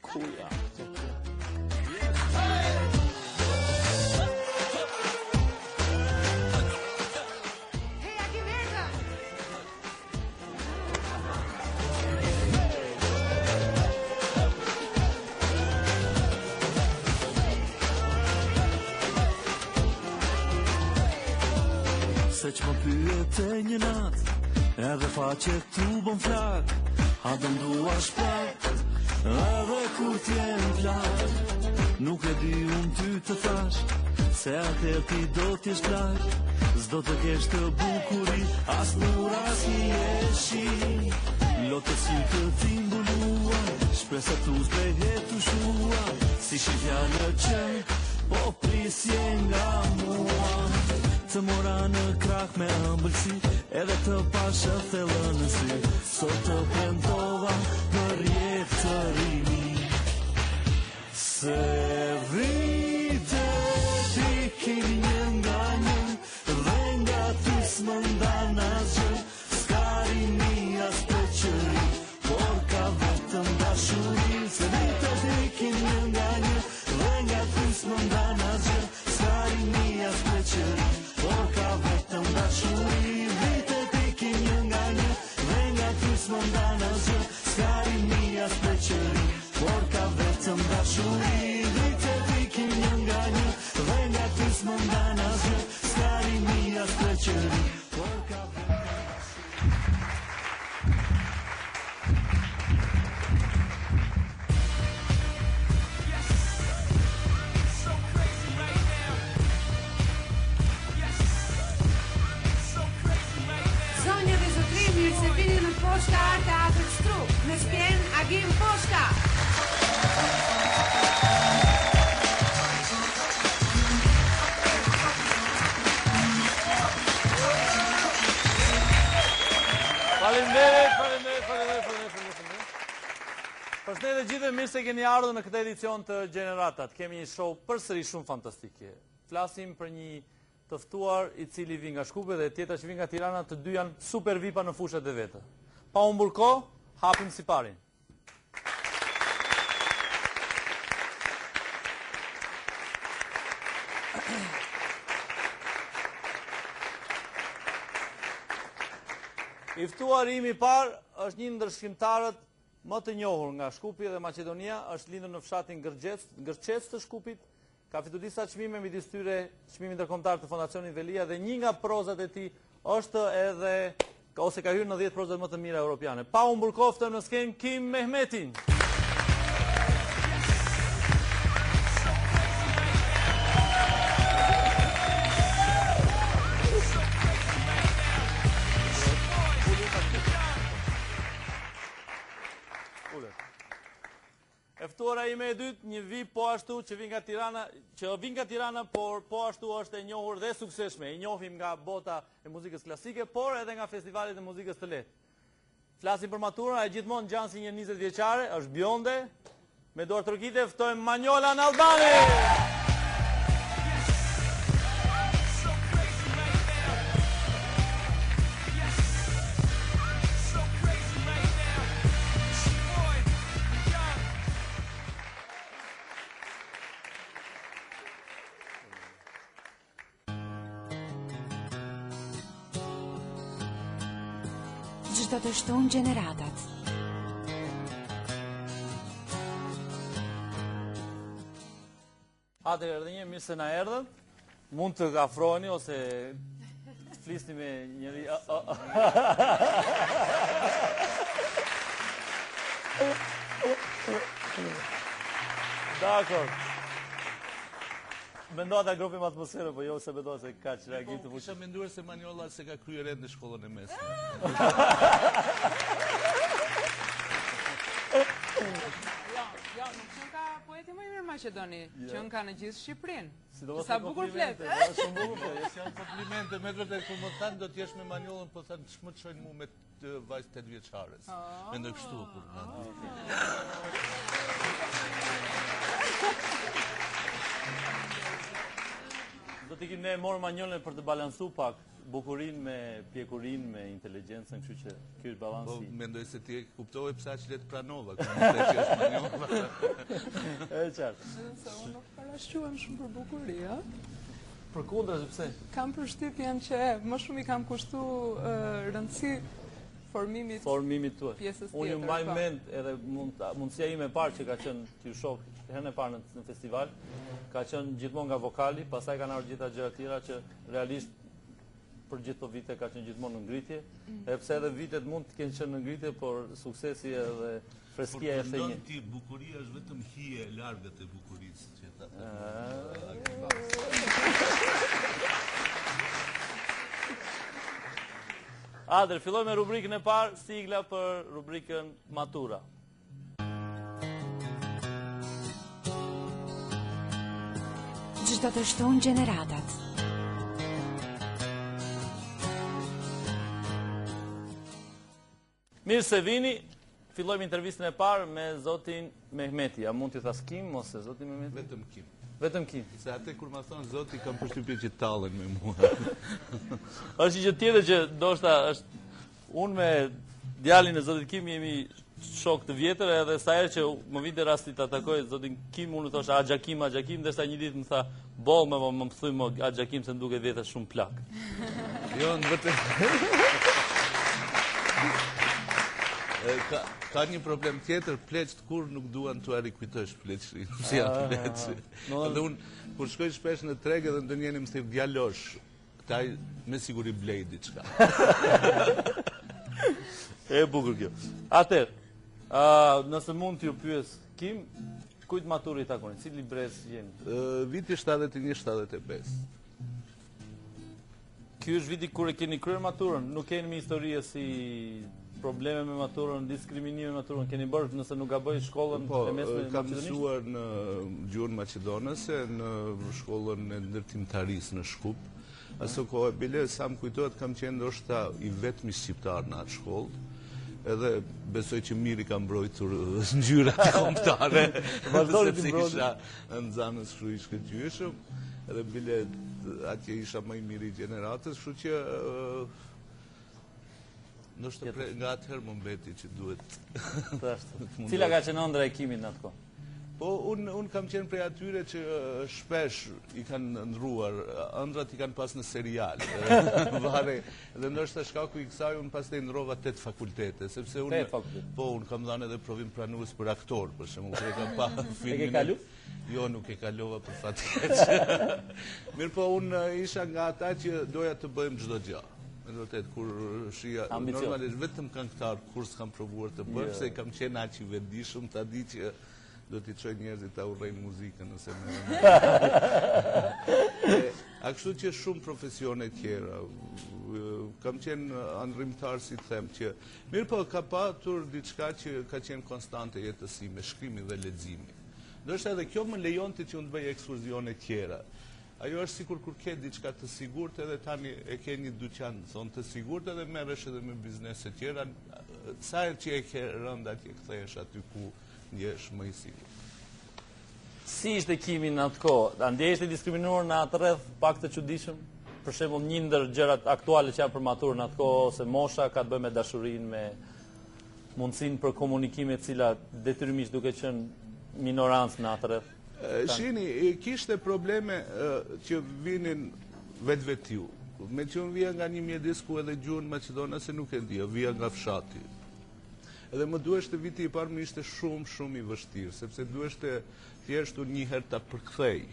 Ku ja? Hej, Agim erdhëm! Se që më pyete një natë Edhe faqe tu bën flak A do m'duash pak Edhe kur t'jem plak Nuk e di unë ty të thash Se atëherë ti do t'jesh plak S'do të kesh të bukuri As nur as hijeshi Lotët sytë t'i mbulua Shpresa tu zbehe tu shua Si shi fjalët që Po prisje nga mua Të mora në krah me ëmbëlsi Edhe të pashë thellë në sy Sot të premtova për jetë të rini Se vitet ikin një nga një Dhe nga ty s'më ndan asgjë S'ka rini as pleqëri Por ka vetëm dashuri Se vitet ikin një nga një Dhe nga ty s'më ndan asgjë S'ka rini as pleqëri Por ka vetëm dashuri Vitet ikin një nga një Dhe nga ty s'më ndan asgjë S'ka rini as pleqëri Por ka vetëm dashuri Vitet ikin një nga një Dhe nga ty s'më ndan asgjë S'ka rini as pleqëri Por ka vetëm dashuri Zonja dhe zotri, mirë se vini në Poshka Art Teatr Struk, në skenë Agim Poshka. Faleminderit, faleminderit, faleminderit, faleminderit, faleminderit. Përshëndetje të gjithëve, mirë se keni ardhur në këtë edicion të Gjeneratat. Kemi një show përsëri shumë fantastike. Flasim për një të ftuar i cili vjen nga Shkupi dhe tjetra që vjen nga Tirana, të dy janë super vipa në fushat e veta. Pa humbur kohë, hapim siparin. I ftuari im i parë është një ndër shkrimtarët më të njohur nga Shkupi dhe Maqedonia, është lindur në fshatin Gërgjec, Gërçec të Shkupit, ka fituar disa çmime midis tyre çmimin ndërkombëtar të Fondacionit Velia dhe një nga prozat e tij është edhe ose ka hyrë në 10 prozat më të mira europiane. Pa humbur kohë ftojmë në skenë Kim Mehmetin. Ulet. E ftuara ime e dytë, një vip po ashtu që vjen nga Tirana, që vjen nga Tirana, por po ashtu është e njohur dhe e suksesshme. E njohim nga bota e muzikës klasike, por edhe nga festivalet e muzikës të lehtë. Flasim për maturën, ajo gjithmonë ngjan si një 20 vjeçare, është bjonde. Me duartrokitje ftojmë Manjola Nallbani. Çdo të shtunë gjeneratat. Atëherë edhe një mirë se na erdhët. Mund të afroheni ose të flisni me njëri. A, a, a. Dakor. Mendova ta ngropim atmosferën, po jo se mendova se kaq reagim të Po, kisha menduar se Manjola se ka kryer ende shkollën e mesme. Jo, jo, nuk qenë ka poeti më i mirë Maqedoni, qenë ka në gjithë Shqipërinë. Sidomos Sa me bukur flet. komplimente, po, Shumë bukur flet. Jo, janë komplimente, me të vërtetë kur më thanë do të jesh me Manjollën, po thanë ç'më çojnë mu me të vajzë 8 vjeçares. Oh. Mendoj kështu kur na. Do të ikim ne e morëm Manjolën për të balansu pak bukurinë me pjekurinë, me inteligjencën, kështu që ky është balansi. Po mendoj se ti e kuptove pse aq lehtë pranova, kur më the që është Manjola. E qartë. Vetëm se unë nuk parashquhem shumë për bukuri, ë? Përkundrazi pse? Kam përshtypjen që më shumë i kam kushtu rëndësi formimit formimit tuaj. Pjesës Unë ju tjetër, mbaj po. mend edhe mund mundësia ime e parë që ka qenë t'ju shoh herën e parë në, në festival, ka qenë gjithmonë nga vokali, pastaj kanë ardhur gjitha gjërat tjera që realisht për gjithë këto vite ka qenë gjithmonë në ngritje, mm. edhe pse edhe vitet mund të kenë qenë në ngritje, por suksesi edhe freskia e është një. Ti bukuria është vetëm hije e largët e bukurisë që ta Atëherë, fillojmë me rubrikën e parë, sigla për rubrikën Matura. Çdo të shtunë gjeneratat. Mirë se vini, fillojmë intervistën e parë me zotin Mehmeti. A mund t'ju thërras Kim ose zotin Mehmeti? Vetëm Kim. Vetëm Kim. Se atë kur ma thonë zoti kam përshtypjen që tallen me mua. Është një gjë tjetër që ndoshta është Unë me djalin e zotit Kim jemi shokë të vjetër edhe sa herë që më vinte rasti ta takoj zotin Kim, unë thosha Axha Kim, Axha Kim, ndërsa një ditë më tha, boll më më më thuj më Axha Kim se më duket vetja shumë plak. Jo, në vërtet. Ka, ka një problem tjetër, pleqtë kurrë nuk duan t'ua rikujtosh pleqërinë, si janë ah, pleq. Dhe unë, kur shkoj shpesh në treg edhe ndonjëri më thërret djalosh, Këta me siguri blej diçka. E bukur kjo. Atëherë, nëse mund t'ju pyes Kim, kujt maturë i takoni? Cili brez jeni? Viti 71-75. Ky është viti kur e keni kryer maturën, nuk keni më historie si probleme me maturën, diskriminime me maturën, keni bërë nëse nuk gaboj shkollën po, e mesme në Kam mësuar në gjuhën maqedonase, në shkollën e ndërtimtarisë në Shkup. Aso kohe, bile, sa më kujtohet, kam qenë ndoshta i vetmi shqiptar në atë shkollë, edhe besoj që mirë i kam mbrojtur ngjyrat kombëtare, sepse isha nxënës kështu i shkëlqyeshëm, edhe bile atje isha më i miri i gjeneratës, kështu që Ndoshta pre, nga atëherë më mbeti që duhet. Cila ka qenë ëndrra e Kimit në atë kohë? Po, unë un kam qenë prej atyre që shpesh i kanë ndrruar, ëndrrat i kanë pas në serial. Vare, dhe ndoshta shkaku i kësaj, unë pastaj ndrrova 8 fakultete, sepse unë... fakultete? Po, unë kam dhënë edhe provim pranues për aktor, për shembull, kur e kam pa filmin... E ke kalu? Jo, nuk e kalova për fat keq. Mirëpo, unë isha nga ata që doja të bëja çdo gjë. Me të vërtetë, kur shihja, normalisht vetëm këngëtar, kurrë s'kam provuar të bëhem, se kam qenë aq i vetëdijshëm, ta di që do t'i çoj njerëzit ta urrejnë muzikën nëse më. A kështu që shumë profesione tjera, kam qenë ëndërrimtar si të them që, mirëpo ka patur diçka që ka qenë konstante jetës sime, shkrimi dhe leximi. Ndoshta edhe kjo më lejonte që unë të bëj ekskurzione tjera. Ajo është sikur kur ke diçka të sigurt edhe tani e ke një dyqan thonë të sigurt edhe merresh edhe me biznese tjera, sa herë që e ke rëndë atje kthehesh aty ku ndjehesh më i sigurt. Si ishte Kimi në atë kohë? A ndjehej i diskriminuar në atë rreth pak të çuditshëm? Për shembull, një ndër gjërat aktuale që janë për maturën në atë kohë ose mosha ka të bëjë me dashurinë, me mundësinë për komunikim e cila detyrimisht duke qenë minorancë në atë rreth. Shini, kishte probleme që vinin vetvetiu. Meqë unë vija nga një mjedis ku edhe gjuhën maqedonase nuk e dija, vija nga fshati. Edhe më duheshte viti i parë më ishte shumë, shumë i vështirë, sepse duheshte thjesht unë një herë ta përkthej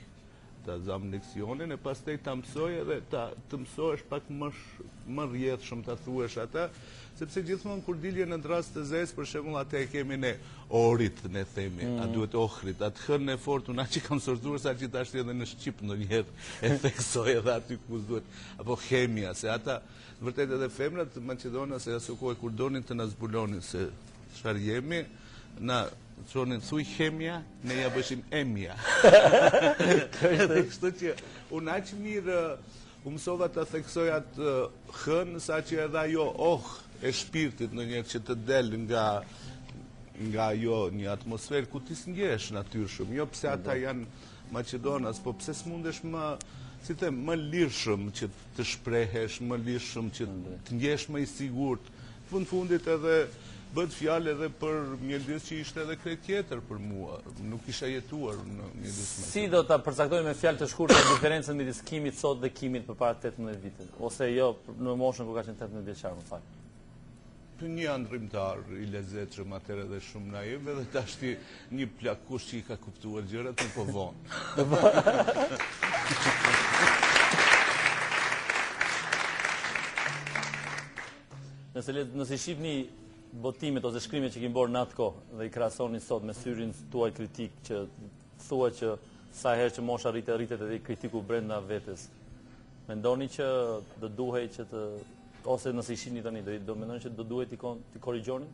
ta zam leksionin e pastaj ta mësoj edhe ta të mësohesh pak më më rrjedhshëm ta thuash atë, sepse gjithmonë kur dilje në dërrasë të zezë, për shembull atë e kemi ne Orit, ne themi, a mm. duhet Ohrit, atë h-në e fortë, unë aq e kam sortuar sa që tashti edhe në shqip ndonjëherë e theksoj edhe aty ku s'duhet, apo hemia, se ata, vërtet edhe femrat maqedonase aso kohe kur donin të na zbulonin se çfarë jemi, na thonin thuj hemia, ne ja bëshim emja. Kështu që unë aq mirë u mësova ta theksoj atë h-në, sa që edhe ajo oh. e shpirtit ndonjëherë që të del nga nga ajo një atmosferë ku ti s'ndjehesh natyrshëm, jo pse ata janë maqedonas, po pse s'mundesh më, si them, më lirshëm që të shprehesh, më lirshëm që të ndjehesh më i sigurt. Fund fundit edhe bëhet fjalë edhe për mjedis që ishte edhe krejt tjetër për mua. Nuk isha jetuar në mjedis më. Si do ta përcaktoni me fjalë të shkurtra diferencën midis Kimit sot dhe Kimit përpara 18 viteve? Ose jo, në moshën kur ka qenë 18 vjeçar, më fal. Për një ëndërrimtar i lezetshëm atëherë edhe shumë naiv edhe tashti një plakush që i ka kuptuar gjërat mirëpo vonë. Nëse le, nëse shihni botimet ose shkrimet që keni bërë në atë kohë dhe i krahasoni sot me syrin tuaj kritik që thua që sa herë që mosha rritet, rritet edhe kritiku brenda vetes. Mendoni që do duhej që të ose nëse i shihni tani do do mendoni që do duhej t'i t'i korrigjoni?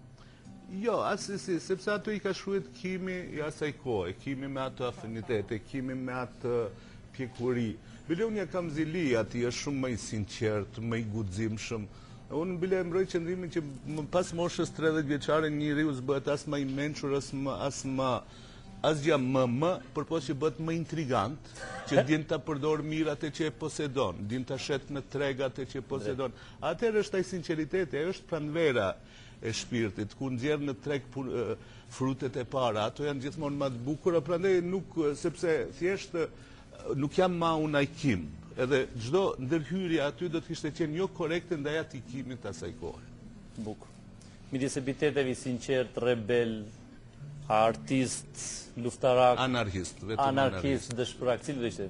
Jo, assesi, sepse ato i ka shkruajt Kimi i asaj kohe, Kimi me ato afinitete, Kimi me atë pjekuri. Bile unë ja kam zili atij, është shumë më i sinqert, më i guximshëm. Unë bile e mbroj qëndrimin që më pas moshës 30 vjeçare njeriu s'bëhet as më i mençur, as më as më asgjë më më, përpos që bëhet më intrigant, që din ta përdorë mirë atë që e posedon, din ta shet në treg atë që e posedon. Atëherë është ai sinqeriteti, ajo është pranvera e shpirtit, ku nxjerr në treg frutet e para, ato janë gjithmonë më të bukura, prandaj nuk, sepse thjesht nuk jam ma unë ai Kim, edhe çdo ndërhyrje aty do të kishte qenë jo korrekte ndaj atij Kimit të asaj kohe. Bukur. Midis epiteteve i sinqert, rebel, artist, luftarak, anarhist, vetëm anarhist, dëshpërak, cili do ishte?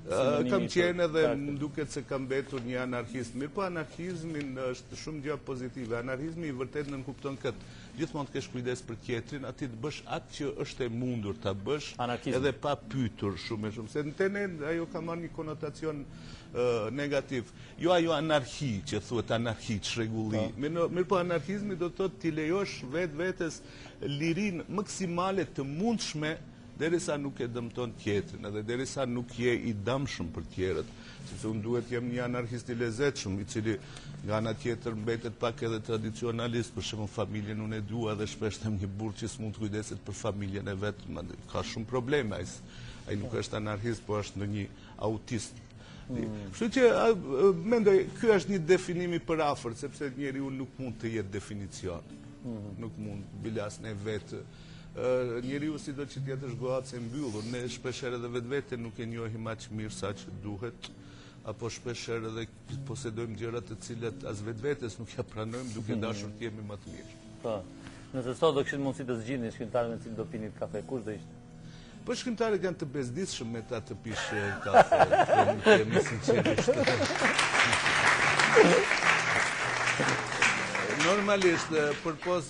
Kam qenë edhe më duket se kam mbetur një anarhist. Mirëpo anarhizmin është shumë gjë pozitive. Anarhizmi i vërtet nënkupton këtë. Gjithmonë të kesh kujdes për tjetrin, aty të bësh atë që është e mundur ta bësh, edhe pa pyetur shumë e shumë. Se në te ne ajo ka marrë një konotacion negativ. Jo ajo anarhi që thuhet anarhi, çrregulli. Po. Mirëpo anarhizmi do të thotë t'i lejosh vetvetes lirinë maksimale të mundshme derisa nuk e dëmton tjetrin, edhe derisa nuk je i dëmshëm për tjerët, sepse unë duhet jem një anarhist i lezetshëm, i cili nga ana tjetër mbetet pak edhe tradicionalist, për shembull familjen unë e dua dhe shpesh them një burrë që s'mund të kujdeset për familjen e vet, ka shumë probleme, ai ai nuk është anarhist, po është ndonjë autist. Mm. Kështu që mendoj, ky është një definim i përafërt, sepse njeriu nuk mund të jetë definicion. Mm. Nuk mund, bile as ne vetë Njeriu sido që të jetë është goacë e mbyllur, ne shpeshherë edhe vetveten nuk e njohim aq mirë sa që duhet, apo shpeshherë edhe posedojmë gjëra të cilat as vetvetes nuk ia pranojmë duke hmm. dashur të jemi më të mirë. Po. Nëse sot do kishit mundësi të zgjidhni shkrimtarin me të cilin do pinit kafe, kush do ishte? Po shkrimtarët janë të bezdisshëm me ta të pish kafe, të jemi sinqerisht. Normalisht, përpos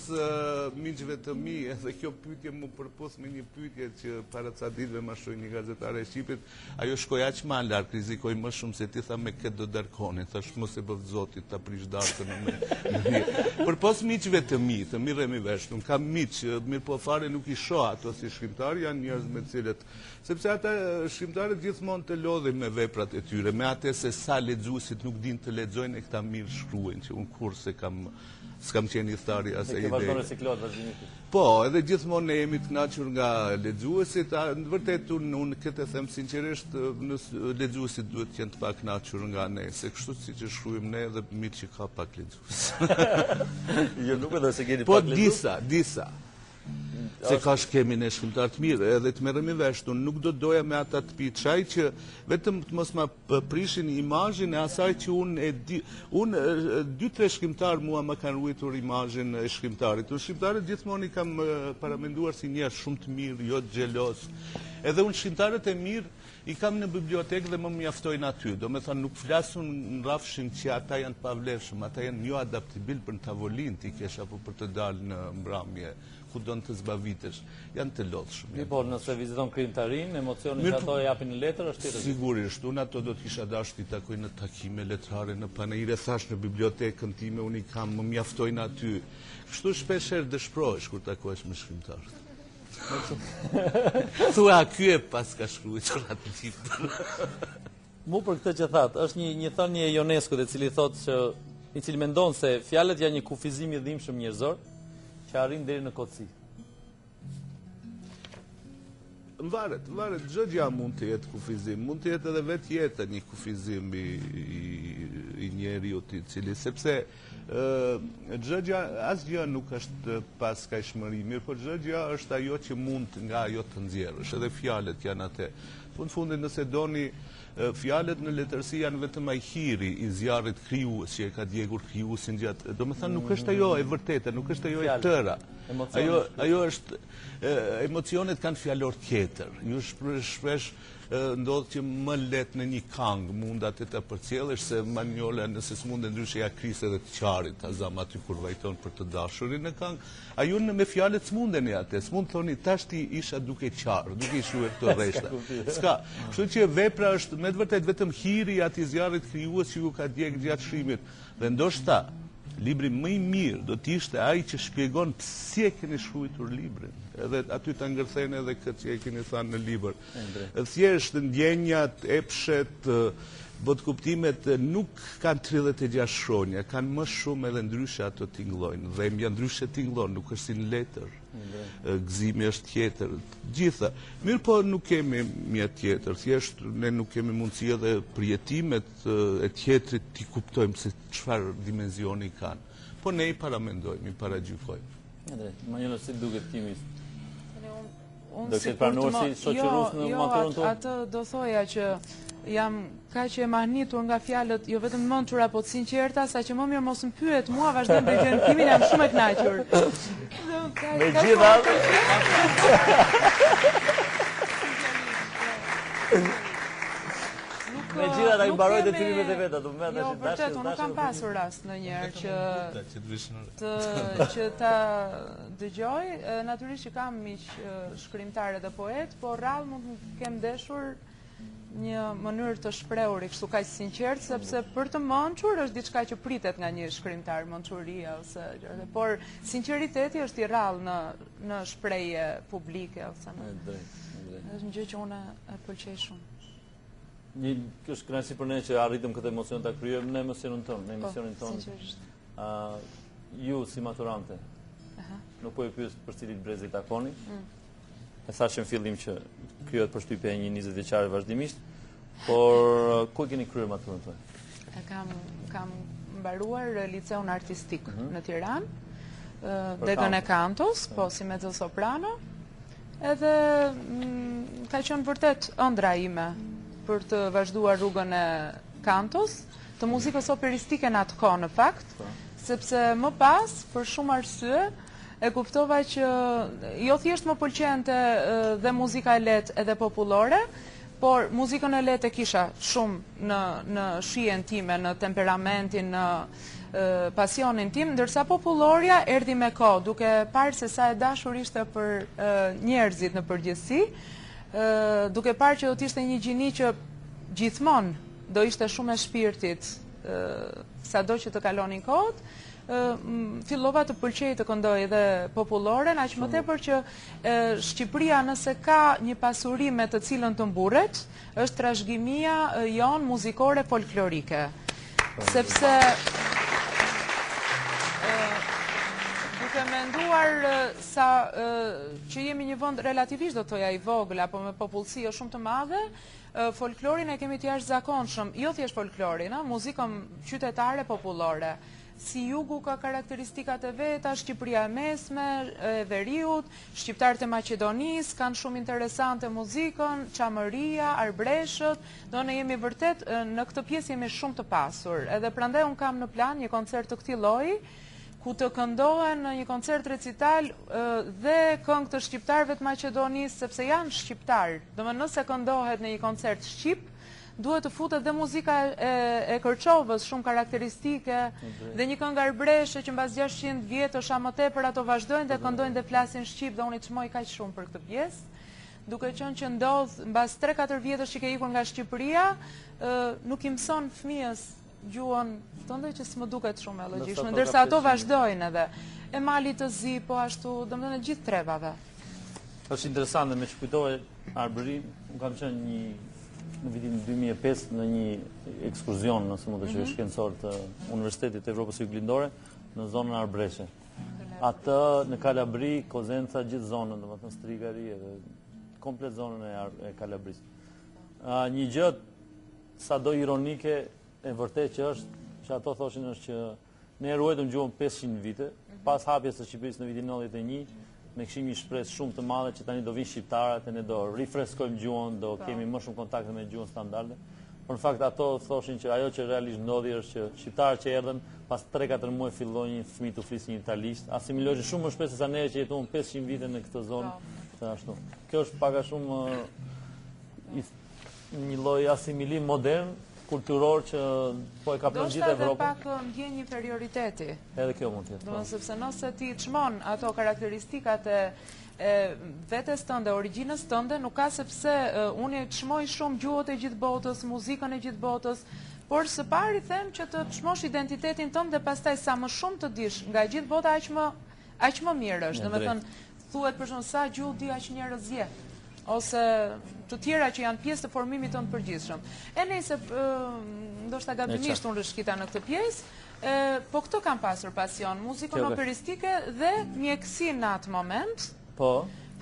miqve të mi, edhe kjo pyetje m'u përputh me një pyetje që para ca ditëve ma shtroi një gazetare e Shqipit, ajo shkoi aq ma larg, rrezikoi më shumë se ti tha me kë do darkoni, thash mos e bëftë Zoti ta prish darkën me një. Përpos miqve të mi, të mirremi vesh, unë kam miq, mirëpo fare nuk i shoh ato si shkrimtarë, janë njerëz me të cilët, sepse ata shkrimtarët gjithmonë të lodhin me veprat e tyre, me atë se sa lexuesit nuk dinë të lexojnë e këta mirë shkruajnë, që unë kurrë s'e kam S'kam qenë ithtar i asaj ideje. Dhe kjo vazhdon reciklohet vazhdimisht. Po, edhe gjithmonë ne jemi të kënaqur nga lexuesit, a në vërtet unë unë këtë e them sinqerisht, në lexuesit duhet të jenë të pakënaqur nga ne, se kështu siç e shkruajmë ne edhe mirë që ka pak lexues. Jo, nuk mendoj se keni po, pak lexues. Po disa, disa. Se ka kemi ne shkrimtarë të mirë, edhe të merremi vesh, unë nuk do doja me ata të pi çaj që vetëm të mos ma prishin imazhin e asaj që unë e di. Unë, dy, tre shkrimtarë mua më kanë ruajtur imazhin e shkrimtarit. Unë shkrimtarët gjithmonë i kam paramenduar si njerëz shumë të mirë, jo xheloz. Edhe unë shkrimtarët e mirë i kam në bibliotekë dhe më mjaftojnë aty. Domethënë, nuk flas unë në rrafshin që ata janë të pavlefshëm, ata janë jo adaptibil për në tavolinë t'i kesh apo për të dalë në mbrëmje, ku don të zbavitesh. Janë të lodhshëm. Mirëpo, nëse viziton krijimtarinë, emocionin që ato e japin në letër është tjetër. Sigurisht, unë ato do të kisha dashur t'i takoj në takime letrare, në panaire, thash në bibliotekën time, unë i kam, më mjaftojnë aty. Kështu shpesh herë dëshpërohesh kur takohesh me shkrimtarët. Thua, ky e paska shkruajtur atë libër. Mu për këtë që thatë, është një, një thënie e Ioneskut e cili thotë që i cili mendon se fjalët janë një kufizim i dhimbshëm njerëzor që arrin deri në kotësi. Varet, varet, çdo gjë mund të jetë kufizim, mund të jetë edhe vetë jeta një kufizim i, i, i njeriut i cili, sepse çdo gjë, asgjë nuk është pa skajshmëri, mirëpo çdo gjë është ajo që mund nga ajo të nxjerrësh, edhe fjalët janë atë. Fund fundit nëse doni fjalët në letërsi janë vetëm ai hiri i zjarrit krijues që e ka djegur krijuesin gjatë, domethënë nuk është ajo e vërteta, nuk është ajo e tëra. Ajo ajo është emocionet kanë fjalor tjetër. Ju shpesh ndodh që më lehtë në një kangë mund atë ta përcjellësh se Manjola nëse s'munde ndryshe ia kris edhe të qarit, ta zamë aty kur vajton për të dashurin në kangë. A ju në me fjalët s'mundeni atë, s'mund të thoni tashti isha duke qarë, duke i shuar këto rreshta. S'ka. Kështu që vepra është me të vërtetë vetëm hiri i atij zjarrit krijues që ju ka djegë gjatë shkrimit. Dhe ndoshta libri më i mirë do të ishte ai që shpjegon pse e keni shkruar librin. Edhe aty ta ngërtheni edhe këtë që e keni thënë në libër. Thjesht ndjenjat, epshet, botëkuptimet nuk kanë 36 shkronja, kanë më shumë edhe ndryshe ato tingëllojnë. Dhembja ndryshe tingëllon, nuk është si në letër. Gëzimi është tjetër, gjitha. Mirëpo nuk kemi mjet tjetër, thjesht ne nuk kemi mundësi edhe përjetimet e tjetrit t'i kuptojmë se çfarë dimensioni kanë. Po ne i paramendojmë, i paragjykojmë. Edhe, Manjola si duket Kimi? Do të pranuar si shoqërues në jo, maturën tonë? Atë do thoja që jam kaq e mahnitur nga fjalët, jo vetëm të mençura, po të sinqerta, sa që më mirë mos më pyet mua, vazhdojmë dëgjojmë Kimin, jam shumë e kënaqur. Megjithatë. Megjithatë ai mbaroi detyrimet e veta, do të jo, vërtet, unë nuk kam pasur rast ndonjëherë që të që ta dëgjoj, natyrisht që kam miq shkrimtarë dhe poetë, por rrallë mund të kem ndeshur një mënyrë të shprehuri kështu kaq sinqertë, sepse për të mençur është diçka që pritet nga një shkrimtar, mençuria ose gjëra, por sinqeriteti është i rrallë në në shprehje publike ose në. E drejtë, e drejtë. Është një gjë që unë e pëlqej shumë. Një kjo është kënaqësi për ne që arritëm këtë emocion ta krijojmë në emisionin tonë, në po, emisionin tonë. Sinqerisht. Ë ju si maturante. Aha. Nuk po ju pyes për cilit brez i takoni. Mm. E thashë në fillim që krijohet përshtypja e një 20 vjeçare vazhdimisht, por ku e keni kryer maturën tuaj? E kam kam mbaruar liceun artistik mm -hmm. në Tiranë, degën e kantos, po si mezzo soprano. Edhe mm, ka qenë vërtet ëndrra ime për të vazhduar rrugën e kantos, të muzikës operistike në atë kohë në fakt, po. sepse më pas, për shumë arsye, e kuptova që jo thjesht më pëlqente dhe muzika e lehtë edhe popullore, por muzikën e lehtë e kisha shumë në në shijen time, në temperamentin, në pasionin tim, ndërsa popullorja erdhi me kohë, duke parë se sa e dashur ishte për njerëzit në përgjithësi, duke parë që do të ishte një gjini që gjithmonë do ishte shumë e shpirtit, sado që të kalonin kohët, fillova të pëlqej të këndoj edhe populloren, aq më tepër që Shqipëria nëse ka një pasuri me të cilën të mburret, është trashëgimia jonë muzikore folklorike. Sepse duke menduar sa që jemi një vend relativisht do të thoja i vogël apo me popullsi jo shumë të madhe, folklorin e kemi të jashtëzakonshëm, jo thjesht folklorin, ë, muzikën qytetare popullore. Si jugu ka karakteristikat e veta, Shqipëria e Mesme, e Veriut, shqiptarët e Maqedonisë kanë shumë interesante muzikën, Çamëria, Arbreshët, do ne jemi vërtet në këtë pjesë jemi shumë të pasur. Edhe prandaj unë kam në plan një koncert të këtij lloji, ku të këndohen në një koncert recital dhe këngë të shqiptarëve të Maqedonisë, sepse janë shqiptarë. Domethënë nëse këndohet në një koncert shqip, duhet të futet dhe muzika e, e Kërçovës, shumë karakteristike, dhe një këngë arbreshe që mbas 600 vjetësh a më tepër ato vazhdojnë dhe këndojnë dhe flasin shqip dhe unë i çmoj kaq shumë për këtë pjesë. Duke qenë që ndodh mbas 3-4 vjetësh që ke ikur nga Shqipëria, nuk i mëson fëmijës gjuhën tënde që s'më duket shumë e logjikshme, ndërsa ato vazhdojnë edhe. E Malit të Zi, po ashtu, domethënë e gjithë trevave. Është interesante meqë kujtove Arbërinë, unë kam qenë një. në vitin 2005 në një ekskurzion, nëse mund të quhet mhm. shkencor të Universitetit të Evropës Juglindore në zonën Arbreshe. Atë në Kalabri, Kozenca, gjithë zonën, domethënë Strigari edhe komplet zonën e, e Kalabrisë. Një gjë sado ironike e vërtetë që është, që ato thoshin është që Ne e ruajtëm gjuhën 500 vite, pas hapjes së Shqipërisë në vitin 91, ne kishim një shpresë shumë të madhe që tani do vinë shqiptarët e ne do rifreskojmë gjuhën, do po. kemi më shumë kontakte me gjuhën standarde. Por në fakt ato thoshin që ajo që realisht ndodhi është që shqiptarët që erdhën pas 3-4 muaj fillojnë fëmijët të flisnin italisht, asimiloheshin shumë më shpejt se sa ne që jetuam 500 vite në këtë zonë, po. të ashtu. Kjo është pak a shumë një lloj asimilim modern kulturor që po e kaplon gjithë Evropën. Ndoshta edhe pak ndjenjë inferioriteti. Edhe kjo mund të jetë. Po. Domethënë sepse nëse ti çmon ato karakteristikat e e vetes tënde, origjinës tënde, nuk ka sepse unë i çmoj shumë gjuhët e gjithë botës, muzikën e gjithë botës, por së pari them që të çmosh identitetin tënd dhe pastaj sa më shumë të dish nga gjithë bota aq më aq më mirë është. Domethënë Thuhet për shembull sa gjuhë di aq njerëz je ose të tjera që janë pjesë të formimit tënd të përgjithshëm. E nejse ndoshta gabimisht unë rrëshkita në këtë pjesë, po këtë kam pasur pasion, muzikën operistike dhe mjekësinë në atë moment. Po.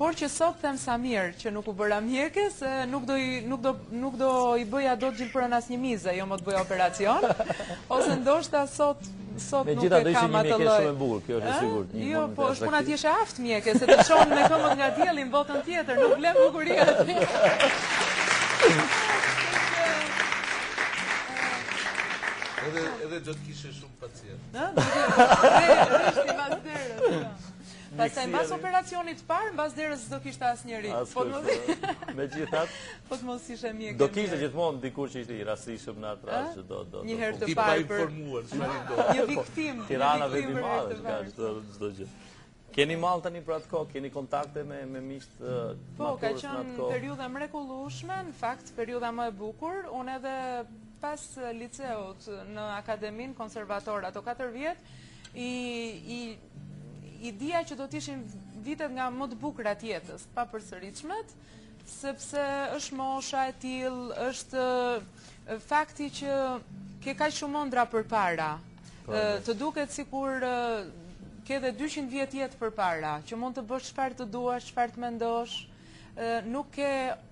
Por që sot them sa mirë që nuk u bëra mjeke se nuk do i nuk do nuk do i bëja dot gjilpërën asnjë mize, jo më të bëja operacion. Ose ndoshta sot sot nuk e kam atë lloj. Shumë e bukur, kjo është e sigurt. Jo, po është puna të jesh e aftë mjeke, se të çon me këmbët nga dielli në botën tjetër, nuk vlen bukuria aty. Edhe edhe do të kishe shumë pacientë. Ë, do të rreshti mbas derës. Po. Pastaj mbas operacionit të parë, mbas derës s'do kishte asnjeri. Po të mos Megjithatë, po të mos ishe mjeke. Do kishte gjithmonë dikush që ishte i rastishëm në atë rast që do do. Një herë të parë për informuar çfarë i do. Një viktimë. Tirana vend i madh, ka çdo çdo gjë. Keni mall tani për atë kohë, keni kontakte me me miqtë të po, ka qenë periudha e mrekullueshme, në fakt periudha më e bukur. Unë edhe pas liceut në akademinë konservator ato 4 vjet i i i dija që do të ishin vitet nga më të bukurat të jetës, të papërsëritshmet, sepse është mosha e tillë, është fakti që ke kaq shumë ëndrra përpara. Po, të duket sikur ke dhe 200 vjet jetë përpara, që mund të bësh çfarë të duash, çfarë të mendosh, nuk ke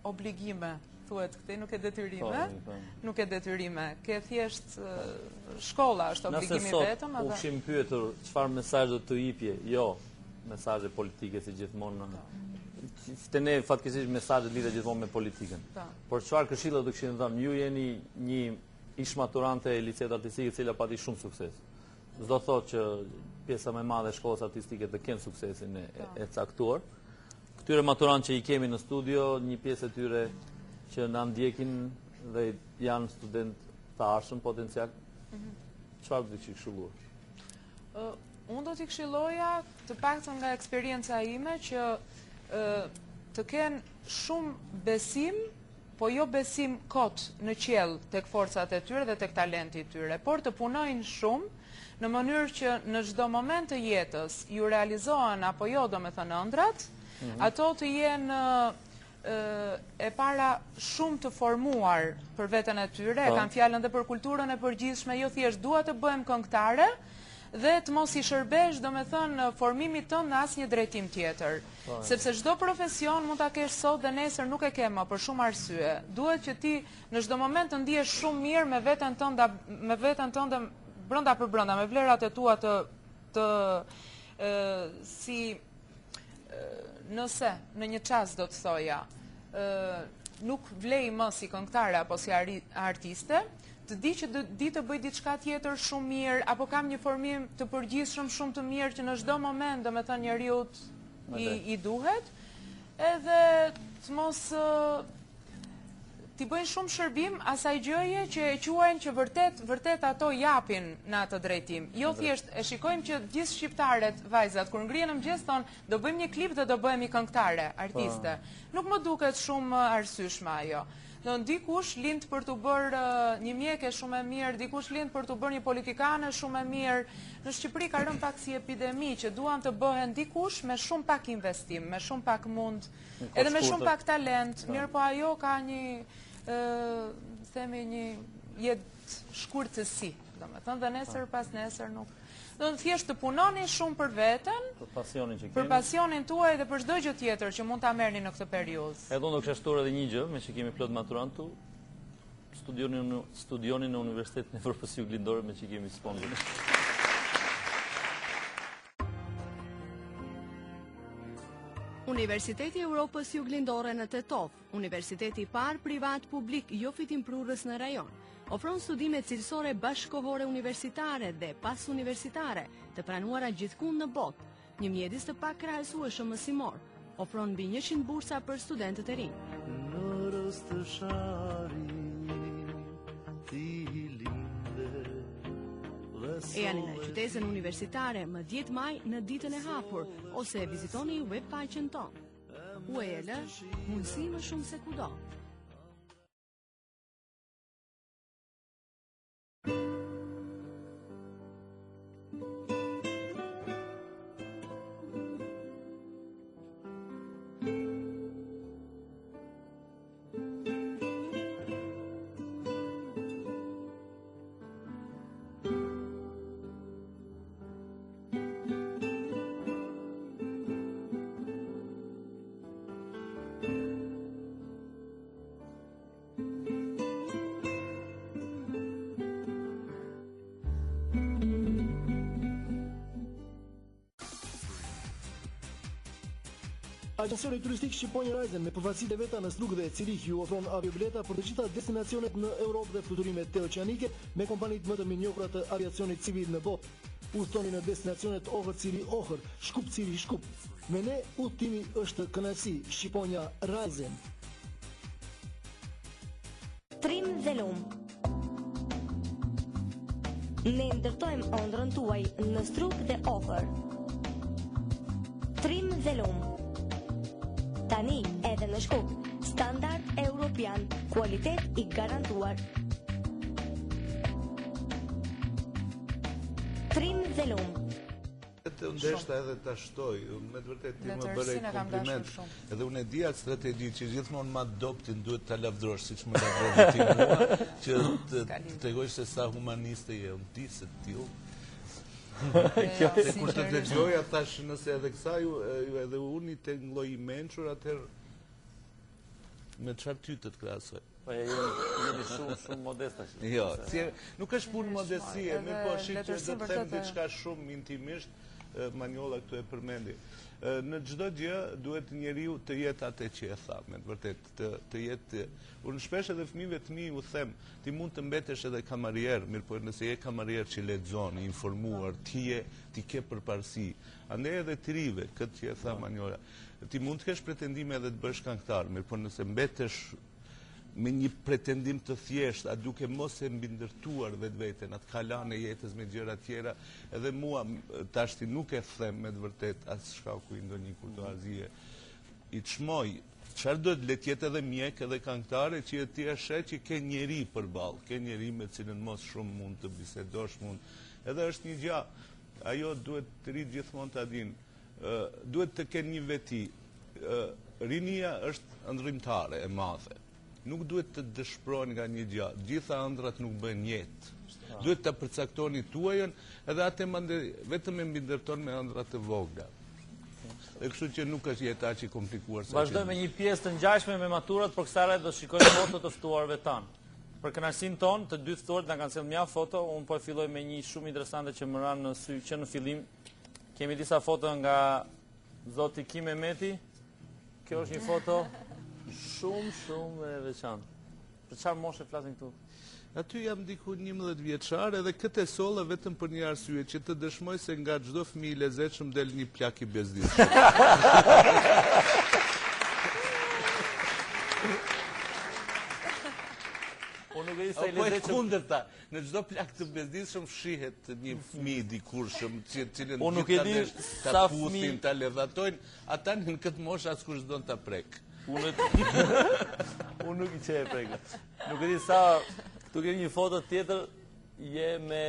obligime, thuhet këtej, nuk ke detyrime, po, po. nuk ke detyrime, ke thjesht shkolla është obligimi vetëm. Nëse sot u kishim pyetur çfarë mesazh do të jepje, jo, mesazhe politike si gjithmonë në te ne fatkeqësisht mesazhet lidhen gjithmonë me politikën. Po. Por çfarë këshilla do kishim dhënë? Ju jeni një ish maturante e liceut artistik e cila pati shumë sukses. S'do thotë që pjesa më e madhe e shkollës artistike të kenë suksesin e, po. e caktuar. Këtyre maturantë që i kemi në studio, një pjesë e tyre që na ndjekin dhe janë studentë të ardhshëm potencial. Mhm. Çfarë do të kishit këshilluar? Unë do t'i këshilloja të paktën nga eksperienca ime që të kenë shumë besim, po jo besim kot në qiell tek forcat e tyre dhe tek talenti i tyre, por të punojnë shumë në mënyrë që në çdo moment të jetës ju realizohen apo jo, domethënë ëndrrat, mhm. ato të jenë e para shumë të formuar për veten e tyre, e po. kam fjalën dhe për kulturën e përgjithshme, jo thjesht dua të bëhem këngëtare dhe të mos i shërbesh, domethënë, formimit tënd në asnjë drejtim tjetër. Po. Sepse çdo profesion mund ta kesh sot dhe nesër nuk e ke më për shumë arsye. Duhet që ti në çdo moment të ndihesh shumë mirë me veten tënde, me veten tënde brenda për brenda, me vlerat e tua të të si nëse në një çast do të thoja, nuk vlej më si këngëtare apo si artiste, të di që di të bëj diçka tjetër shumë mirë, apo kam një formim të përgjithshëm shumë të mirë që në çdo moment, domethënë njeriut i, i duhet, edhe të mos t'i bëjnë shumë shërbim asaj gjëje që e quajnë që vërtet, vërtet ato japin në atë drejtim. Jo thjesht e shikojmë që gjithë shqiptaret, vajzat, kur ngrihen në mëngjes thonë, do bëjmë një klip dhe do bëhemi këngëtare, artiste. Po. Nuk më duket shumë arsyeshme ajo. Do dikush lind për t'u bërë një mjeke shumë e mirë, dikush lind për t'u bërë një politikane shumë e mirë. Në Shqipëri ka rënë pak si epidemi që duan të bëhen dikush me shumë pak investim, me shumë pak mund, Edhe me shumë pak talent, po. mirëpo ajo ka një... themi një jetëshkurtësi, domethënë dhe nesër pas nesër nuk. Do të thjesht të punoni shumë për veten, për pasionin që keni. Për pasionin tuaj dhe për çdo gjë tjetër që mund ta merrni në këtë periudhë. Edhe unë do kisha shtuar edhe një gjë, meqë kemi plot maturantë këtu, studioni në studioni në Universitetin e Evropës Juglindore meqë kemi sponsor. Universiteti i Evropës Juglindore në Tetovë, universiteti i parë privat publik jo fitimprurës në rajon, ofron studime cilësore bashkëkohore universitare dhe pasuniversitare, të pranuara gjithkund në botë, një mjedis të pakrahasueshëm mësimor, ofron mbi 100 bursa për studentët e rinj. Nërës të shari, ti linde, Ejani në qytezën universitare më 10 maj në ditën e hapur ose vizitoni web faqen tonë. UEL, mundësi më shumë se kudo. Agjencioni turistik Shqiponja Reisen me përfaqësitë e veta në Strugë dhe Cyrih ju ofron aviobileta për të gjitha destinacionet në Europë dhe fluturime teoqeanike me kompanitë më të mirënjohura të aviacionit civil në botë. Udhëtoni në destinacionet Ohër Cyrih Ohër, Shkup Cyrih Shkup. Me ne udhëtimi është kënaqësi. Shqiponja Reisen. Trim dhe Lum. Ne ndërtojmë ëndrrën tuaj në Strugë dhe Ohër. Trim dhe Lum. Tani edhe në Shkup, standard europian, kualitet i garantuar. Trim dhe Lum. Unë deshta edhe ta shtoj, me të vërtetë ti më bëre kompliment. Edhe unë e di atë strategji që gjithmonë ma të dobtin duhet ta lavdërosh, siç më lavdërove ti mua, që të tregosh se sa humaniste je, unë di se ti u. Kjo se kur të dëgjoja thashë nëse edhe kësaj ju edhe unë i tingëlloj i mençur, atëherë me çfarë ty të të krahasoj. Po e jeni shumë, shumë modest tash. Jo, si, nuk është punë modesie, mirëpo shih që do të them diçka shumë intimisht, Manjola këtu e përmendi. Në çdo gjë duhet njeriu të jetë atë që e tha, me të vërtetë, të, të jetë unë shpesh edhe fëmijëve të mi u them, ti mund të mbetesh edhe kamarier, mirëpo nëse je kamarier që lexon, i informuar, ti je, ti ke përparësi. Andaj edhe të rinjve, këtë që e tha Manjola, ti mund të kesh pretendime edhe të bëhesh këngëtar, mirëpo nëse mbetesh me një pretendim të thjeshtë, a duke mos e mbindërtuar vetveten, atë kalanë e jetës me gjëra tjera, edhe mua tashti nuk e them me të vërtetë as shkaku i ndonjë kurtoazie. I çmoj, çfarë duhet le të jetë edhe mjek edhe këngëtare që ti e sheh që ke njeri përballë, ke njeri me cilën mos shumë mund të bisedosh, mund. Edhe është një gjë, ajo duhet të rinjtë gjithmonë ta dinë. Duhet të kenë një veti. Rinia është ëndërrimtare e madhe. Nuk duhet të dëshpërohen nga një gjë. Gjitha ëndrrat nuk bëhen jetë. Duhet ta përcaktoni tuajën edhe atë mandej vetëm e mbindërton me ëndrra të vogla. Dhe kështu që nuk është jeta aq e komplikuar sa Vazhdojmë me një pjesë të ngjashme me maturat, por kësaj radhe do shikojmë foto të ftuarve tanë. Për kënaqësinë tonë, të dy ftuarit na kanë sjellë mjaft foto. Unë po e filloj me një shumë interesante që më ra në sy që në fillim Kemi disa foto nga zoti Kim Mehmeti. Kjo është një foto shumë, shumë e veçantë. Për çfarë moshe flasim këtu? Aty jam diku 11 vjeçar edhe këtë e solla vetëm për një arsye që të dëshmoj se nga çdo fëmijë i lezetshëm del një plak i bezdisshëm. Unë nuk e di sa i lezetshëm. Po e kundërta, Në çdo plak të bezdisshëm fshihet një fëmijë i dikurshëm, të cilin Unë nuk e di ta puthin, ta ledhatojnë, ata në këtë moshë askush s'don ta prek. Unë Unë nuk i që e prek. Nuk e di sa këtu kemi një foto tjetër je me.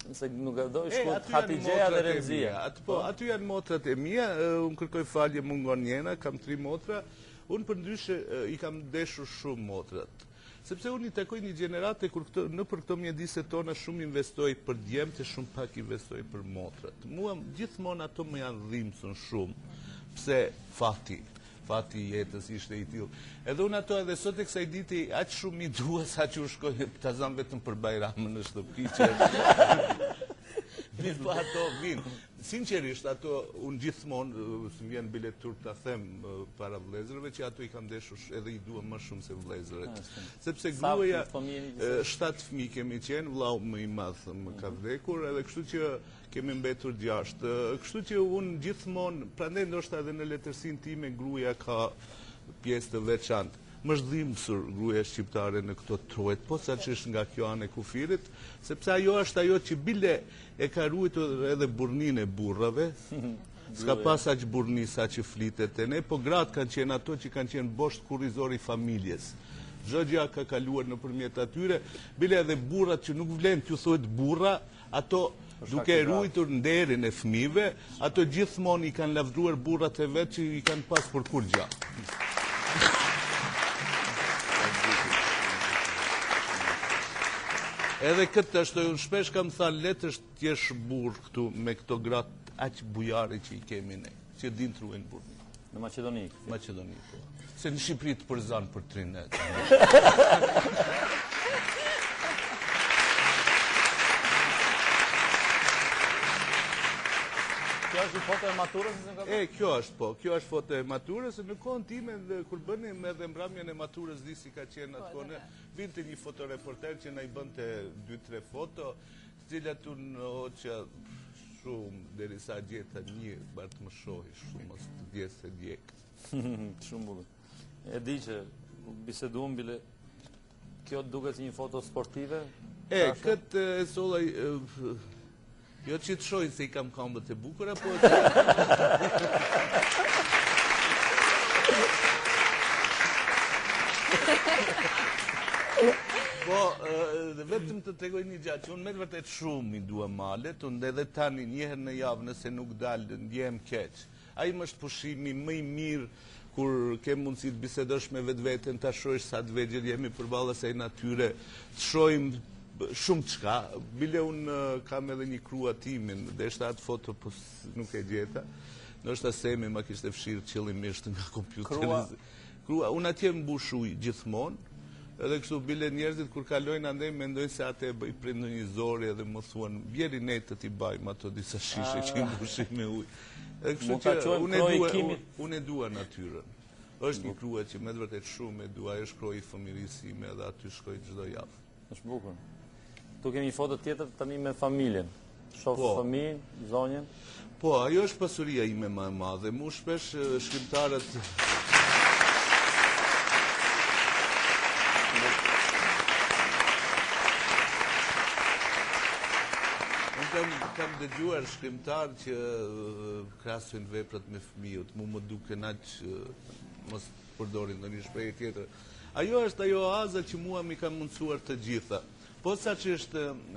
Nëse nuk gaboj, shkruhet Hatixheja dhe Remzia. Aty, po, aty janë motrat e mia, unë kërkoj falje mungon njëna, kam tri motra. Unë përndryshe i kam deshur shumë motrat. Sepse unë i takoj një gjenerate kur këto, nëpër këto mjedise tona shumë investohej për djemtë e shumë pak investohej për motrat. Mua gjithmonë ato më janë dhimbsun shumë, pse fati, fati i jetës ishte i tillë. Edhe unë ato edhe sot e kësaj dite aq shumë i dua sa që u shkoj ta zëmë vetëm për Bajramën në shtëpi që Mirëpo ato vijnë. Sinqerisht, ato unë gjithmonë, s'më vjen bile turp ta them para vëllezërve, që ato i kam deshur edhe i dua më shumë se vëllezërit. Sepse gruaja, 7 fëmijë kemi qenë, vllau më i madh më ka mhm. vdekur, edhe kështu që kemi mbetur gjashtë. Kështu që unë gjithmonë, prandaj ndoshta edhe në letërsinë time gruaja ka pjesë të veçantë. Më është dhimbsur gruaja shqiptare në këto trojet, posaçërisht nga kjo anë e kufirit, sepse ajo është ajo që bile E ka ruajtur edhe burrninë e burrave, s'ka pas aq burrni sa që flitet te ne, po gratë kanë qenë ato që kanë qenë bosht kurrizor i familjes. Çdo gjë ka kaluar nëpërmjet atyre, bile edhe burrat që nuk vlen t'ju thuhet burra, ato duke e ruajtur nderin e fëmijëve, ato gjithmonë i kanë lavdëruar burrat e vet që i kanë pas për kurrgjë. Edhe këtë ta shtoj, unë shpesh kam thanë, lehtë është të jesh burrë këtu me këto gratë aq bujare që i kemi ne, që dinë të ruajnë burrninë. Në Maqedoni? Maqedoni, po. Se në Shqipëri të përzanë për tri net. Kjo është një foto e maturës? E, kjo është, po. Kjo është foto e maturës. Në kohën time, kur bënim edhe mbrëmjen e maturës, di si ka qenë atë po, kohën, vinte një fotoreporter që na i bënte 2-3 foto, të cilat unë hoqa shumë, derisa gjeta një, bar të më shohi shumë, mos të djes e djekë. Shumë bukur. E di që biseduam bile kjo duket si një foto sportive. E, këtë e solla jo që të shohin se i kam këmbët e bukura, po Po, vetëm të tregoj një gjë, që unë me të vërtetë shumë i dua malet, unë edhe tani një herë në javë nëse nuk dal, ndjehem keq. Ai më është pushimi më i mirë kur ke mundësi të bisedosh me vetveten, ta shohësh sa të vegjël jemi përballë asaj natyre, të shohim shumë çka. Bile unë kam edhe një krua timin, deshta atë foto, po nuk e gjeta. Ndoshta Semi ma kishte fshirë qëllimisht nga kompjuteri. Krua? Krua, unë atje mbush ujë gjithmonë, edhe kështu bile njerëzit kur kalojnë andej mendojnë se atë e bëj prej ndonjë zori edhe më thuan, bjeri ne të t'i bajmë ato disa shishe që i mbushim me ujë. Edhe kështu që unë e dua, unë e dua natyrën. Është një krua që me të vërtetë shumë e dua, ajo është kroi i fëmijërisë sime edhe aty shkoj çdo javë. Është bukur. Këtu kemi një foto tjetër tani me familjen. Shoh po. fëmijën, zonjën. Po, ajo është pasuria ime më e madhe. Mu shpesh shkrimtarët Unë kam, kam dëgjuar shkrimtarë që krahasojnë veprat me fëmijët, mu më duken aq mos përdorin ndonjë shprehje tjetër. Ajo është ajo oaza që mua m'i ka mundësuar të gjitha. Posaçërisht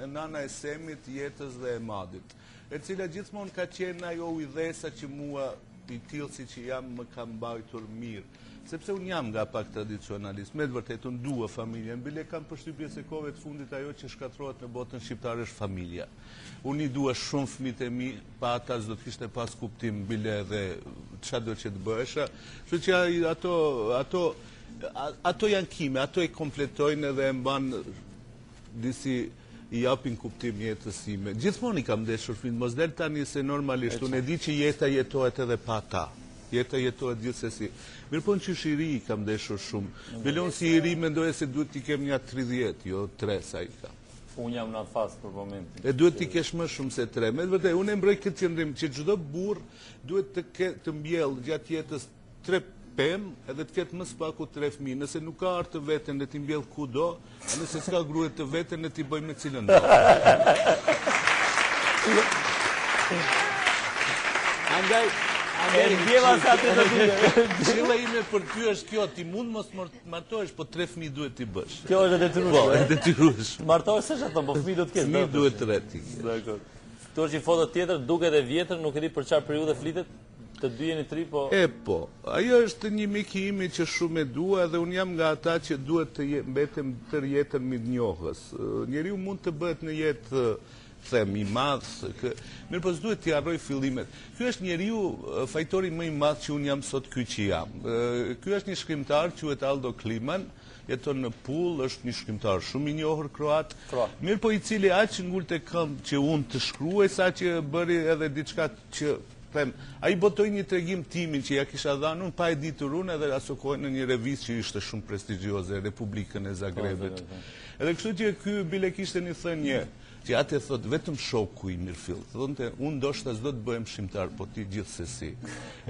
nana e Semit, Jetës dhe e Madit, e cila gjithmonë ka qenë ajo ujdhesa që mua i tillë siç jam më ka mbajtur mirë. Sepse unë jam nga pak tradicionalist, me të vërtetë unë dua familjen, bile kam përshtypjen se kohëve të fundit ajo që shkatërrohet në botën shqiptare është familja. Unë i dua shumë fëmijët e mi, pa ata s'do të kishte pas kuptim bile edhe çado që të bëhesha. Kështu që ato ato ato janë kime, ato e kompletojnë edhe e mban disi i japin kuptim jetës sime. Gjithmonë i kam deshur fëmijët, mos del tani se normalisht unë e di që jeta jetohet edhe pa ta. Jeta jetohet gjithsesi. Mirëpo unë qysh i ri i kam deshur shumë. Bile unë si i ri mendoja se duhet t'i kem nja 30, jo 3 sa i kam. Unë jam në atë fazë për momentin. E duhet t'i kesh më shumë se 3. Me të vërtetë, unë e mbroj këtë qëndrim që çdo burrë duhet të ke, të mbjellë gjatë jetës tre pemë edhe të ketë më së paku tre fëmijë. Nëse nuk ka arë të vetën, le t'i mbjellë kudo, e nëse s'ka grue të vetën, le t'i bëjë me cilën do. Andaj, E ndjeva se atë do të Këshilla ime për ty është kjo, ti mund mos martohesh, po tre fëmijë duhet t'i bësh. Kjo është e detyrueshme. Po, e detyrueshme. Martohesh s'është ato, po fëmijë do të kesh. Fëmijë duhet tre t'i kesh. Dakor. Këtu është një foto tjetër, duket e vjetër, nuk e di për çfarë periudhe flitet. Të dy jeni të ri, po E po, ajo është një mik i imi që shumë e dua dhe unë jam nga ata që duhet të mbetem tërë jetën mirënjohës. Njeriu mund të bëhet në jetë them i madh, kë, mirëpo s'duhet t'i harroj fillimet. Ky është njeriu fajtori më i madh që unë jam sot ky që jam. Ky është një shkrimtar, quhet Aldo Kliman, jeton në Pullë, është një shkrimtar shumë i njohur kroat, mirëpo i cili aq ngulte këmbë që unë të shkruaj, sa që bëri edhe diçka që them, ai botoi një tregim timin që ia kisha dhënë unë pa e ditur unë edhe asokohe në një revistë që ishte shumë prestigjioze, Republikën e Zagrebit. Po, po, po. Edhe kështu që ky bile kishte një thënie që atë e thotë vetëm shoku i mirëfilltë. Thoshte, unë ndoshta s'do të bëhem shkrimtar, po ti gjithsesi.